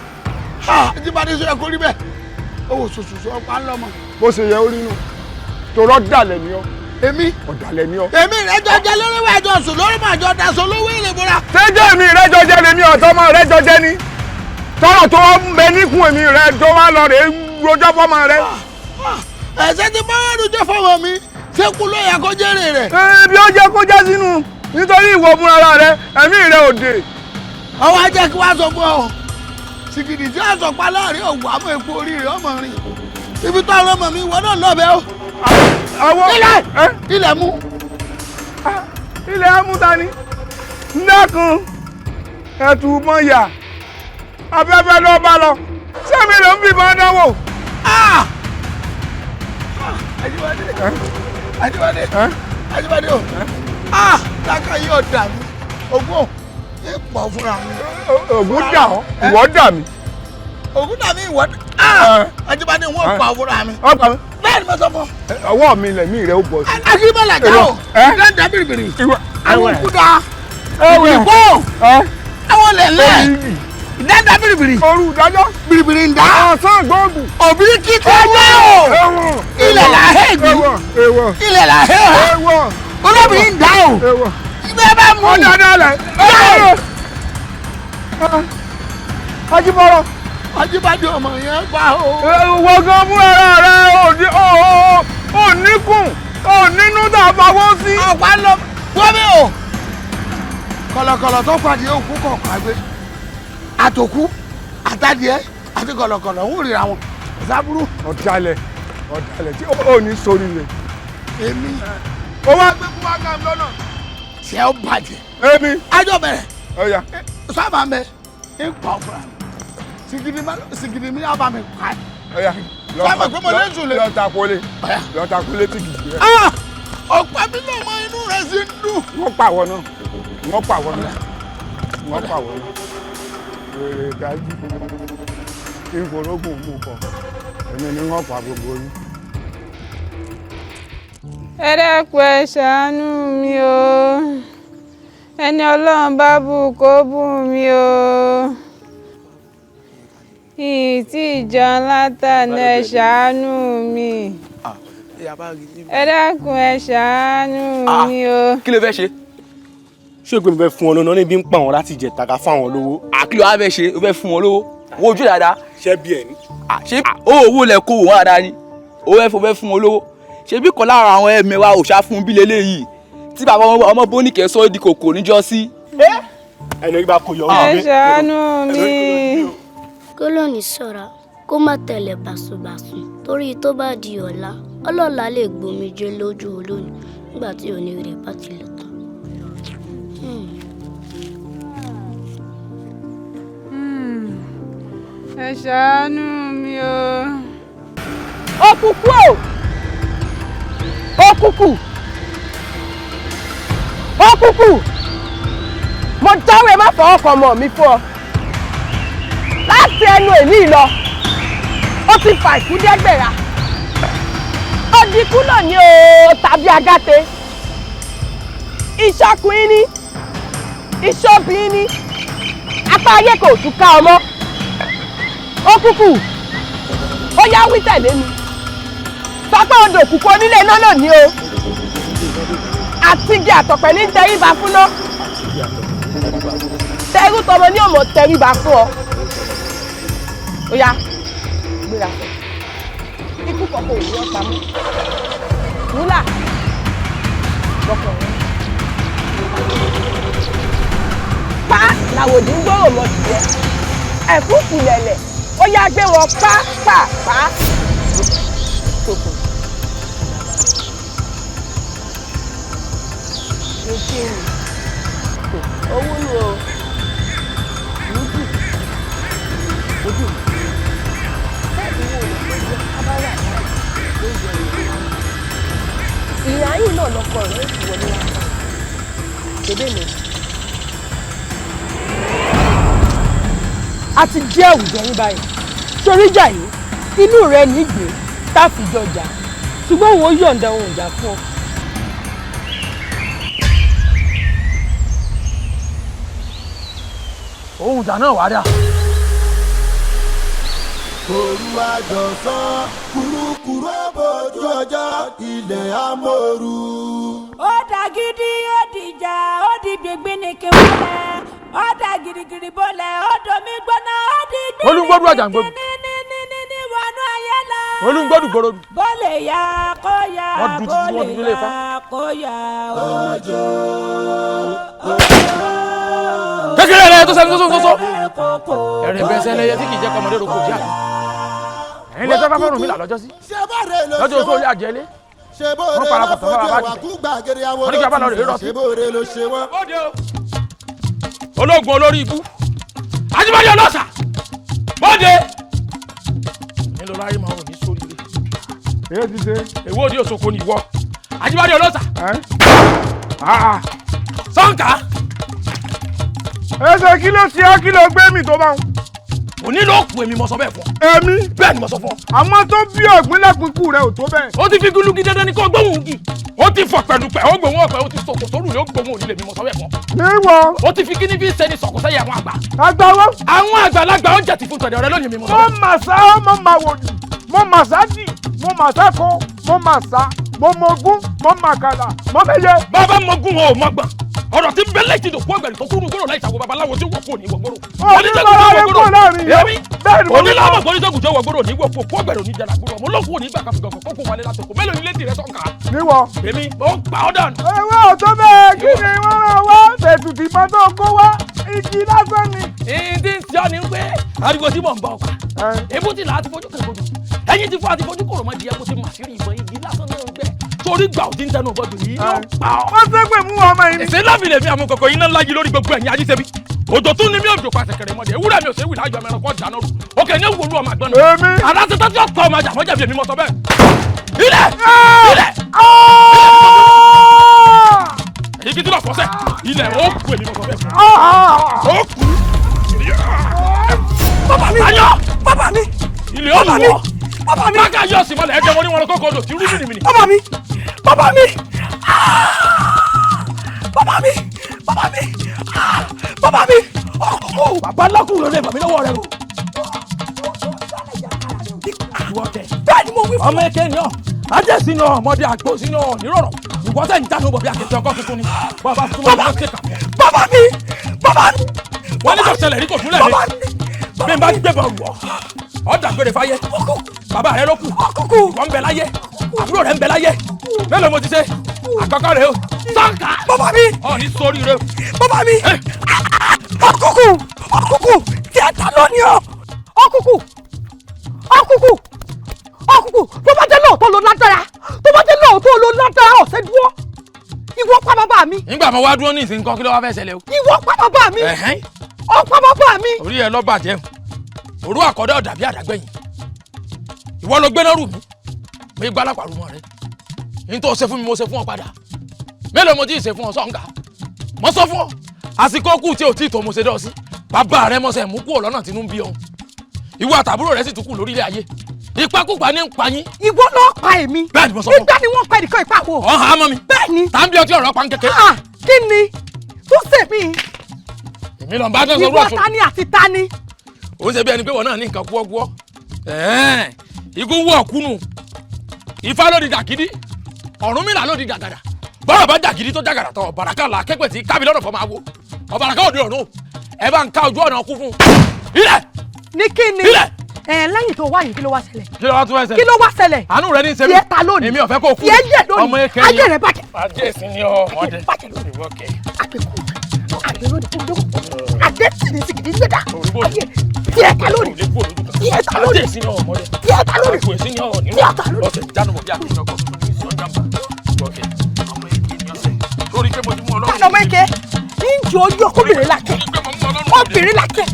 Ah, Ajíbádé, sọ yẹ kó rí bẹ́ẹ̀. Owó ṣoṣoṣo ọ̀pá ńlọmọ. Bó ṣe yẹ ó rí nù, torọ́ dàlẹ̀ ni ọ́. Èmi. Ọ̀dàlẹ̀ ni ọ́. Èmi rẹ̀ jọ jẹ lórí wa jọ sùn lórí mà jọ daṣọ lówó èrè bóra. Ṣéjọ́ mi rẹ jọ jẹ lèmi ọ̀tọ́mọ rẹ jọ jẹ ni. Tọ́rọ̀ tó ń bẹ níkùn èmi rẹ tó wá lọ rè é rojọ́ fọ́mọ rẹ. Ẹ̀sẹ̀ ti bá wà lójó fọmọ mi, ṣé kú ló yẹ kó jèrè rẹ̀? Bí ó jẹ́ kó já sínú nítorí ìwọ fúnra rẹ, ẹ̀mí rẹ ò dé. Ọwọ́ ajẹ́ kí wàá sọ fún ọ. Sìgìdì tí a sọ pa láàrin òwò àmọ́ epo orí rẹ̀ ọmọ rìn. Ibi tó àwọn ọmọ mi wọ́n náà lọ́bẹ̀ o. Ilẹ̀ ilẹ̀ mú. Ilẹ̀ amúta ni. Ndẹ́kun ẹ̀tù mọ̀ yà afẹ́fẹ́ ló bá lọ sẹ́mi ló ń fìbọn dánwò. Ajíbádé, Ajíbádé, Ajíbádé o. Lákà yóò dà mí. Ogún ò pọ̀ fúnra mi. Ògún dà ọ́, ìwọ dà mí. Ògún dà mí, ìwọ Ajíbádé, wọ́n pa fúnra mi. Ọ̀pá mi. Bẹ́ẹ̀ ni mo sọ fún ọ. Ọwọ́ mi lẹ̀mí rẹ̀ ó bọ̀ sí. Akíbọ̀là já o. Lẹ́ńdà bìrìbìrì. Àwọn òkúta. Ẹwẹ̀. Ìgbó. Àwọn lẹ̀lẹ̀. Lẹ́ńdà bìrìbìrì. Òru ìdájọ́. Bìrìbìrì ń dá. Ọ̀sán gbòògùn. Òbí kíkọ́ wá o. Ilẹ̀ là hẹ́ gbé. Ilẹ̀ là hẹ́ o. Olóbìnrin ń dá o. Ibẹ̀ bá mú. Ọ̀dà dálẹ̀. Ajíbọ̀rọ̀. Ajíbádé ọmọ yẹn pa o. Ìwọ gan fún ara rẹ ò níkùn ò nínú tá a fọwọ́ sí. Ọ̀pá lọ wọ́n mi o. Kọ̀lọ̀kọ̀lọ̀ tó pàdé òkú kọ̀ọ̀kan àgbẹ̀. Àtòkú, àtàdìẹ, àti kọ̀lọ̀kọ̀lọ̀ ń ríra wọn. Ìsábúrú. Ọ̀dàlẹ̀, ọ̀dàlẹ̀ tí ò ní sórí rẹ̀. Èmi. Ó wá gbé fún wa kàn lọ́nà. Ṣé ó bàjẹ́? Èmi. Ajọ bẹ̀rẹ̀. Ọ̀yà. Sábà ń bẹ, ń pa ọ̀fúnra mi. Sìgìdì mi á bá mi pa ẹ̀. Ọ̀yà. Sábà pé mo lè sùn lé. Lọ́ta kólé. Lọ́ta kólé tí kìí gbé. Ọ̀pá mi náà mọ inú rẹ̀ sí ń dùn. Wọ́n pa àwọn náà. Wọ́n pa àwọn náà. Wọ́n pa àwọn náà. Èrè dájú. Kí n forógùn mú kọ. Èmi ni wọ́n pa gbogbo yín. Ẹ dákun, ẹ ṣàánú mi o. Ẹni Ọlọ́run bá bù kó bù mí o. Ìyìn tí ìjọ látàná, ẹ ṣàánú mi. Ẹ dákun, ẹ ṣàánú mi o. Kí ló fẹ́ ṣe? Ṣé ìpè mi fẹ́ fún ọ lọ́nà níbi ń pa wọn láti jẹ tàkà fáwọn lówó? Kí ló wá fẹ́ ṣe? O fẹ́ fún wọn lówó? Wo ojú dáadáa. Ṣé bí ẹ ní? Ṣé owó lẹ kó wọn dáadáa ni? O fẹ́ fún wọn lówó? Ṣé bí kan lára àwọn ẹ̀mẹ̀wá òòṣà fún bí leléyìí tí bàbá ọmọ Bóníkẹ́ sọ di kòkò níjọ́sí. Ẹni orí bá kó yọ. Ẹ ṣàánú mi. Kólóní ṣọ́ra kó má tẹ̀lé báṣubàṣu torí tó bá di ọ̀la ọlọ́lá lè gbomijé lójú olóni nígbà tí òní rẹ̀ bá ti lọ tán. Ẹ ṣàánú mi o. Òkùnkùn o, òkùnkùn, òkùnkùn, mo dáwọ́ ẹ má fọwọ́ kan ọmọ mi fún ọ. Láti ẹnu èmi lọ, ó ti fà ìkúdẹ́gbẹ̀ra. Ó di ikú náà ní o tàbí agáte. Ìṣọkùnrin ní, ìṣobìnrin ní, apá ayé kò tún ká ọmọ. Òkùnkùn, ó yá wí tẹ̀lé mi. Sọ pé odò òkùnkùn onílé iná náà ní o. Àtigi àtọ̀pẹ̀ ní tẹríba fún ná. Tẹrú tọmọ ní òmò tẹríba fún ọ. Ó yá, gbéra sọ. Ikú kọ̀ọ̀kan ò ní ọ́ pamọ́. Wúlà lọ́kọ̀ rẹ̀. Pa làwòdì ń gbòòrò mọ́ tìyẹ. Ẹ̀fúùfù lẹ̀lẹ̀, ó yá gbé wọn pa pa pa. Tòkò. Ní kí ni? Owó nu o. Lùdù. Ojú mi. Bẹ́ẹ̀ ni wo lè pẹ̀lú abáwà náà lóúnjẹ ìlú. Ìyá yìí náà lọkọ rẹ̀ ó sì wọlé wá fún un. Bébè mi. A ti jẹ́ àwùjọ yín báyìí. Soríjà yìí, inú rẹ nígbè tá a fi jọjà. Ṣùgbọ́n òun ó yọ̀ǹda ohun ìjà fún ọ. Ohun ìjà náà wà dà. Òru àjọsán kúrúkúrú bójú ọjọ́ ilẹ̀ amóoru. Ó dà gidi, ó dìjà, ó di gbìngbìn ní kí wọ́n lẹ̀. Ó dà girigiri bọ́lẹ̀, ó domi gbóná, ó di gbìngbìn Olúngbọ́dù àjàngbọ̀dù. ní wọnú ayé lọ. Olúngbọ́dù gbòròdù. Bó lè yá kó yá, Wọ́n dùn bó títí wọ́n lè dùn nílé Ifá. yá kó yá. Òjò Kékeré rẹ tó sẹ́ni tó sọ́sọ́. Ẹ̀rẹ̀ bẹ́ẹ̀ sẹ́ni ẹyẹ tí kì í jẹ́ kọ́mọdé roko díà. Ẹ̀yin lè sọ́fà fọ́rùn mi là lọ́jọ́ sí. Lọ́jọ́ oṣù olé àjẹlé. Ṣé bó Wọ́n re parapọ̀ sọ́fà lọ́fojú bàbá ẹ̀wà jù. kú gbàgede àwọn Wọ́n ní kí a bá lọ rèé rọ sí. Ṣé bó re ló ṣe wọ́n. Ológun olórí ibú. Ajíbádé ọlọ́sà. Bọ́dé. Nílò láyé máa wò ní sórí rẹ̀. Èyí ti ṣe. Èwo òdi òṣòkò ni ìwọ. Ajíbádé ọlọ́sà. Sọ́ǹkà. Ẹsẹ̀ kí ló ṣe ọ́, kí ló gbé mi tó bá wọn. Òní ló kù èmi mo sọ bẹ́ẹ̀ fún ọ. Èmi. Bẹ́ẹ̀ ni mo sọ fún ọ. Àwọn tó bí ọ̀gbìn lẹ́kùnkùn rẹ̀ ò tó bẹ́ẹ̀. Ó ti fi gúlúgí dandan ni kó gbóhùn gì. Ó ti fọ̀ pẹ̀lúpẹ̀, ó gbóhùn ọ̀pẹ, ó ti sọ̀kò sórù lé, ó gbóhùn òní lèmi mo sọ bẹ́ẹ̀ fún ọ. Níwọ̀. Ó ti fi kíní fi sẹ́ni sọ̀kò sẹ́yìn àwọn àgbà. Àgbà wo? Àwọn àgbàlagbà ó jẹ̀ ti fún tọ̀dẹ̀ ọ̀rẹ́ lónìí mi mo sọ Mo bẹ́ẹ̀. mà sá, mo mà wòdì, mo mà sá dì, mo mà sá kó, mo mà sá, mo mọ̀gún, mo mà kàlà, mo mẹ́yẹ. Bàbá mọ̀gún o mọ̀gbọ̀n. Ọ̀rọ̀ tí bẹ́lẹ̀ ti dòkú ọ̀gbẹ̀rì tó kúrú gbòòrò láì ṣàwọ̀ babaláwo tí wọ́n kò ní wọ̀gbòrò. Òní bára rẹ kúrò láàrin yẹn. Èmi Bẹ́ẹ̀ ni mo ní onílàmọ̀ oníṣègùn tó wọ̀gbòrò ní wọ̀pọ̀ kó ọ̀gbẹ̀rì oníjàlá gbòòrò ọmọ olókùn òní gbà kàfìgàn kókó wálé látòkò mélòó nílé tìrẹ tó ń kà á. Níwọ̀. Èmi ó ń pa ọ́ dànù. Ewé ọ̀tọ́ bẹ́ẹ̀ kí ni wọ́n rán wá? Tẹ̀tùtì mọ́ tó kó wá, igi lásán ni. Ìdí ń ṣe ọ́ ni pé ariwo tí mò ń bá ọ pa. Ebú ti là á ti fojú kan gbọdọ̀. Ẹyin ti fọ́ àti fojú kòrò mọ́ di ẹkú ti mà sí rí ìbọn igi lásán náà ń gbẹ. Torí gbà ò ti ń tẹnu bọ́dù yìí yóò pa ọ́. Wọ́n ṣépè mú ọmọ yìí ni. Èsè láfi lèmi àwọn kòkò iná ńlá yìí lórí gbogbo ẹ̀yìn ajíṣẹ́bí. Òjò tún ní mi òjò pa ṣẹ̀kẹ̀rẹ̀ mọ́dẹ. Ewúrẹ́ mi ò ṣe wì láàjọ ọmọ ẹranko dáná rú. Òkè ní wòlú ọmọ àgbọn náà. Èmi. Aláṣẹ tó ti ọ̀pọ̀ ọmọ àjàmọ́jẹ̀bi èmi mọ̀ sọ bẹ́ẹ̀. Ilẹ̀! Ilẹ̀! Èyí kí tí lọ fọ́sẹ̀. Ilẹ̀ ó kú èmi mọ̀ sọ bẹ́ẹ̀. Ó kú. Bàbá mi! Ayọ̀! Bàbá mi! Ilẹ̀ ó lù wọ́. Bàbá mi! Bákà yọ̀ sí mọ́lẹ̀ ẹ̀jẹ̀ wọn ní wọn lọ kókó odò tí rú mìnìmìnì. Bàbá mi! Bàbá mi! Bàbá mi! Bàbá mi! Bàbá mi! Ọkọ̀! Bàbá lọ́kùnrin lè bà mí lọ́wọ́ rẹ o. Ìwọ kẹ. Bẹ́ẹ̀ ni mo wí fún Ọmọ eke ni ọ. Ajé sínú ọmọdé àgbo sínú nírọ̀rọ̀. Ìwọ sẹ́ ń jáde bọ̀ bí akẹ́kẹ́ ọkọ̀ tuntun ni. Bàbá súnmọ́ bá ṣe kà. Bàbá mi! Bàbá mi! Wọ́n ní kò ṣẹlẹ̀ rí kò túnlẹ̀ mi. Bí n bá gbé bọ̀ wọ̀, ọ́ dàgbére fáyé. Bàbá rẹ ló kù. Ìwọ ń bẹ láyé. Àbúrò rẹ ń bẹ láyé. Mélòó mo ti ṣe? Àkọ́kọ́ rẹ o. Sọ́ǹkà! Bàbá mi! Ọ̀ ní sórí rẹ o. Bàbá mi! Ọkùnkùn! Ọkùnkùn! Tí ẹ ta lọ ni ọ! Ọkùnkùn! Ọkùnkùn! Ọkùnkùn! Tó bá jẹ́ lóòótọ́ ló lágbára! Tó bá jẹ́ lóòótọ́ ló lágbára ọ̀sẹ̀ dúró! Ìwọ pa bàbá mi! Nígbà mo wá dúró ní ìsìn kan kí ló wá fẹ́ ṣẹlẹ̀ o? Ìwọ pa bàbá mi! Ẹ̀hẹ́n. Ó pa bàbá mi! Orí ẹ ló bàjẹ́. Òru àkọ́dá ọ̀dà bí àdágbẹ̀yìn. Ìwọ ló gbéná rù mí. Mo gbá lápàrọ̀ rẹ. Ní tó ṣe fún mi, mo ṣe fún ọ padà. Mélòó mo ti ṣe fún ọ sọ̀ǹgà? Mo sọ fún ọ. Àsìkò kù tí ò tí ì tó mo ṣe dọ́ sí. Bàbá rẹ mọ̀ṣẹ̀ mú kúrò lọ́nà tínú ń bí ọ̀hún. Ìwọ àtàbúrò rẹ sì tún kù lórílẹ̀ ayé. Ìpakúpa ní ń pa yín. Ìwọ ló pa èmi. Bẹ́ẹ̀ ni mo sọ fún ọ. Nígbà ni wọ́n pa ẹnìkan ìpa wo. Ọ̀hán á mọ́ mi. Bẹ́ẹ̀ ni. Tá ń bí ọtí ọ̀rọ̀ pa ń kéke. Kí ni tó ṣe mí? Èmi lọ bá tán sọ Ìwọ tani àti tani. Ó ń ṣe bí ẹni pé wọn náà ní nǹkan kúọ́kúọ́. Igun wọ̀ kúnnù. Ifá ló di dàgídí. Ọ̀rúnmìlà ló di dàgàdà. Bọ́rọ̀ bá dàgídí tó dàgàdà tán, ọ̀bàràkà là kẹ́pẹ̀ tí kábí lọ́nà fọ́ máa wo. Ọ̀bàràkà òde ọ̀run. Ẹ bá ń ká ojú ọ̀nà kú fún un. Ilẹ̀! Ní kí ni? Ilẹ̀! Ẹ lẹ́yìn tó wá yìí kí ló wá ṣẹlẹ̀? Kí ló wá tún wá ṣẹlẹ̀? Kí ló wá ṣẹlẹ̀? Àánú rẹ ní í ṣe mí. Tiẹ̀ ta lónìí. Èmi ò fẹ́ kó kú. Tiẹ̀ yẹ̀ lónìí. Ọmọ eke ni. Ayé rẹ̀ bàjẹ́. Ajé ìsìn ni ọmọdé. Bàjẹ́ lónìí. Ìwọ kẹ. Àgbẹ̀kù. Àgbẹ̀lódì fún gbogbo. Àgbẹ̀tì ní sìgìdì gbẹ̀dà. Ayé tiẹ̀ ta lónìí. Tiẹ̀ ta lónìí. Ajé ìsìn ni ọmọdé. Tiẹ̀ ta lónìí. Àpò ìsìn ni ọ nínú. Tiẹ̀ ta lónìí. Ọ̀sẹ̀ jánu bọ̀ bí àkójọ ọkọ̀ tuntun ní ìsìn ọjà mbà. Ìwọ kẹ. Ọmọ eke ni ọ̀sẹ̀. Lórí pé mo ti mú ọlọ́run. Ọmọ eke. Ǹjẹ́ ojú ọkùnrin làkẹ́. Obìnrin làkẹ́.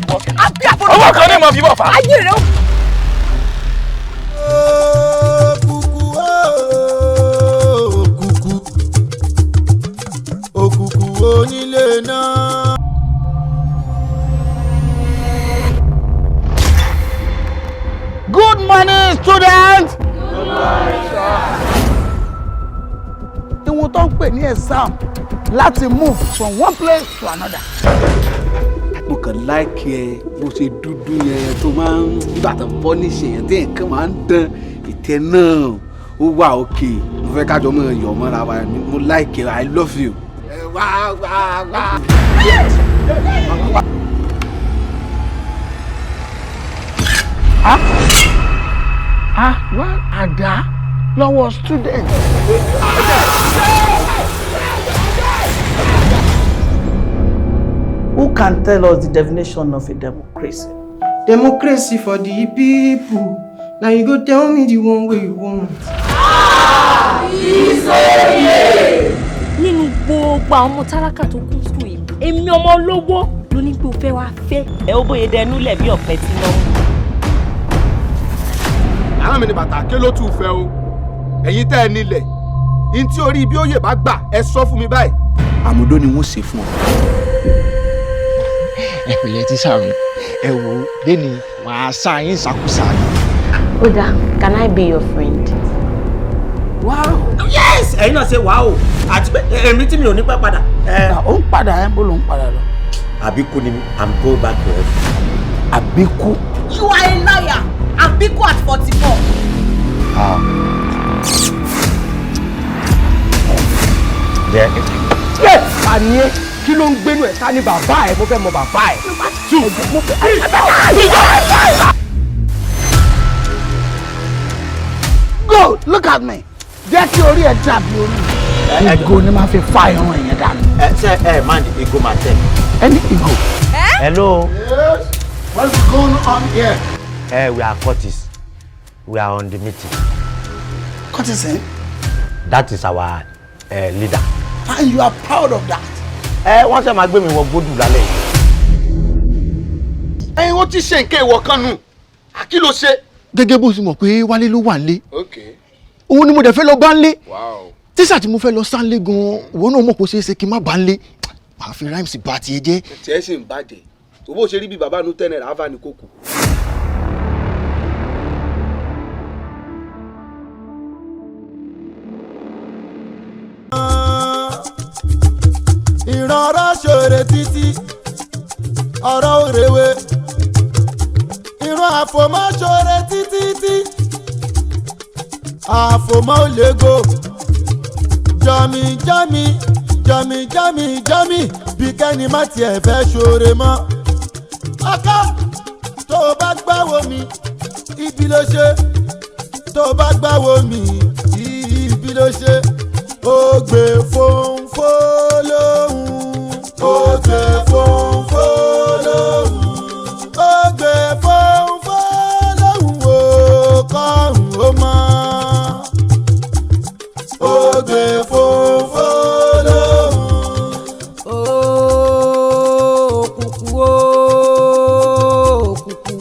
Àbí àbọ̀dọ̀. Ọwọ́ kan ní mo fi bọ̀ fà. Ayé rẹ̀ ó. Òkùnkùn onílé náà. Good morning, students. Good morning, sir. Ìwọ̀n tó ń pè ní exam láti move from one place to another. Mo kàn láìkí ẹ bó ṣe dúdú yẹn tó máa ń gbàtàn pọ́níṣì yẹn tí nǹkan máa ń dán ìtẹ́ náà ó wà òkè mo fẹ́ kájọ mọ́ ẹ̀yọ̀ mọ́ra wa mo láìkí ẹ, I love you. Wá wá wá. Ah, wá àdá lọ́wọ́ student. Who can tell us the definition of a democracy? Democracy for the people. Now you go tell me the one way you want. Nínú gbogbo àwọn ọmọ tálákà tó kún sùn yìí, èmi ọmọ olówó ló ní pé o fẹ́ wá fẹ́. Ẹ ó bóyá dẹnu lẹ̀ bí ọ̀pẹ tí wọ́n mú. Àwọn mi ni bàtà ké ló tún fẹ́ o. Ẹ̀yin tẹ́ ẹ nílẹ̀. N tí orí ibi òye bá gbà ẹ sọ fún mi báyìí. Àmúdó ni wọ́n ṣe fún ọ. Ẹ pẹ̀lẹ́ tíṣà mi, ẹ wò ó lẹ́ni wàá sá yín ṣàkóso yín. Ó dáa, can I be your friend? Wow. Yes, ẹ̀yin náà ṣe wàá o àti pé èmi tí mi ò ní pẹ́ padà. Ó ń padà ẹ̀ ń bó ló ń padà lọ. Àbíkú ni mi, I'm going back to heaven. Àbíkú. You are a liar. Àbíkú at 44. Jẹ́. Ta ni ẹ? Kí ló ń gbénu ẹ̀? Ta ni bàbá ẹ̀? Mo fẹ́ mọ bàbá ẹ̀. Two. Go look at me. Jẹ́ kí orí ẹ̀ dàbí orí mi. Ìgò ni màá fi fa irun ẹ̀yẹn dànù. Ẹ ṣe ẹ man ìgò máa tẹ. Ẹni ìgò. Hello. Yes. What's going on here? We are Curtis. We are on the meeting. Curtis, eh? That is our leader. And you are proud of that. Ẹ wọ́n ṣe máa gbé mi wọ gbódù lálẹ́ yìí. Ẹyin ó ti ṣe nǹkan ìwọ̀ kan nù. Kí ló ṣe? Gẹ́gẹ́ bó ṣe mọ̀ pé Wálé ló wà nílé. Okay. Òun ni mo dẹ̀ fẹ́ lọ bá nílé. Wow. Tíṣà tí mo fẹ́ lọ sáńlé gan-an, ìwọ náà mọ̀ kó ṣeé ṣe kí n má bá nílé. Màá fi rhymes bá tiẹ̀ jẹ́. Tiẹ̀ sì ń bàjẹ́. Owó ṣe rí bí bàbá nu ten naira áfà ní kókò. Ìrọ̀rọ̀ ṣòro títí ọ̀rọ̀ òrèwé ìran àfòmọ́ ṣòro títí tí àfòmọ́ ò lego jọmi jọmi jọmi jọmi jọmi bí kẹ́ni má tiẹ̀ fẹ́ ṣòro mọ́ ọkọ tó o bá gbáwo mi ibi ló ṣe tó o bá gbáwo mi ibi ló ṣe ó gbé fónfó lóhùn ó gbé fónfó lóhùn ó gbé fónfó lóhùn ó kọ́hùn ó mọ́ ó gbé fónfó lóhùn. Òkùnkùn òkùnkùn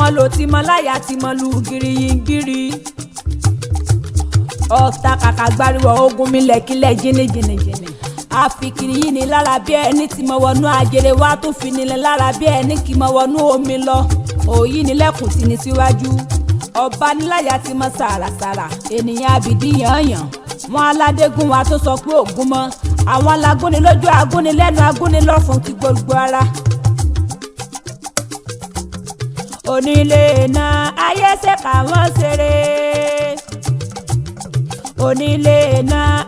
Wọn lò tí mọ láyà tí mọ lu gíríyìngírí. Ọ̀tá kàkà gbariwo ogun mi lẹ̀kílẹ̀ jìnnìjìnnìjìnnì. Àfikiri yìí ni lára bí ẹni tí mo wọnú ajere wá tó fi nílẹ̀ lára bí ẹni kì í mo wọnú omi lọ. Òyì ni lẹ́kùn tí ní síwájú. Ọba níláyà ti mọ sàràsàrà, ènìyàn àbìdí yànyàn. Wọn aládégún wa tó sọ pé ògún mọ. Àwọn alágúnni lójú, agúnni lẹ́nu, agúnni lọ́fun ti gbogbo ara. Onílé náà ayé ṣe káwọn ṣeré. Onílé náà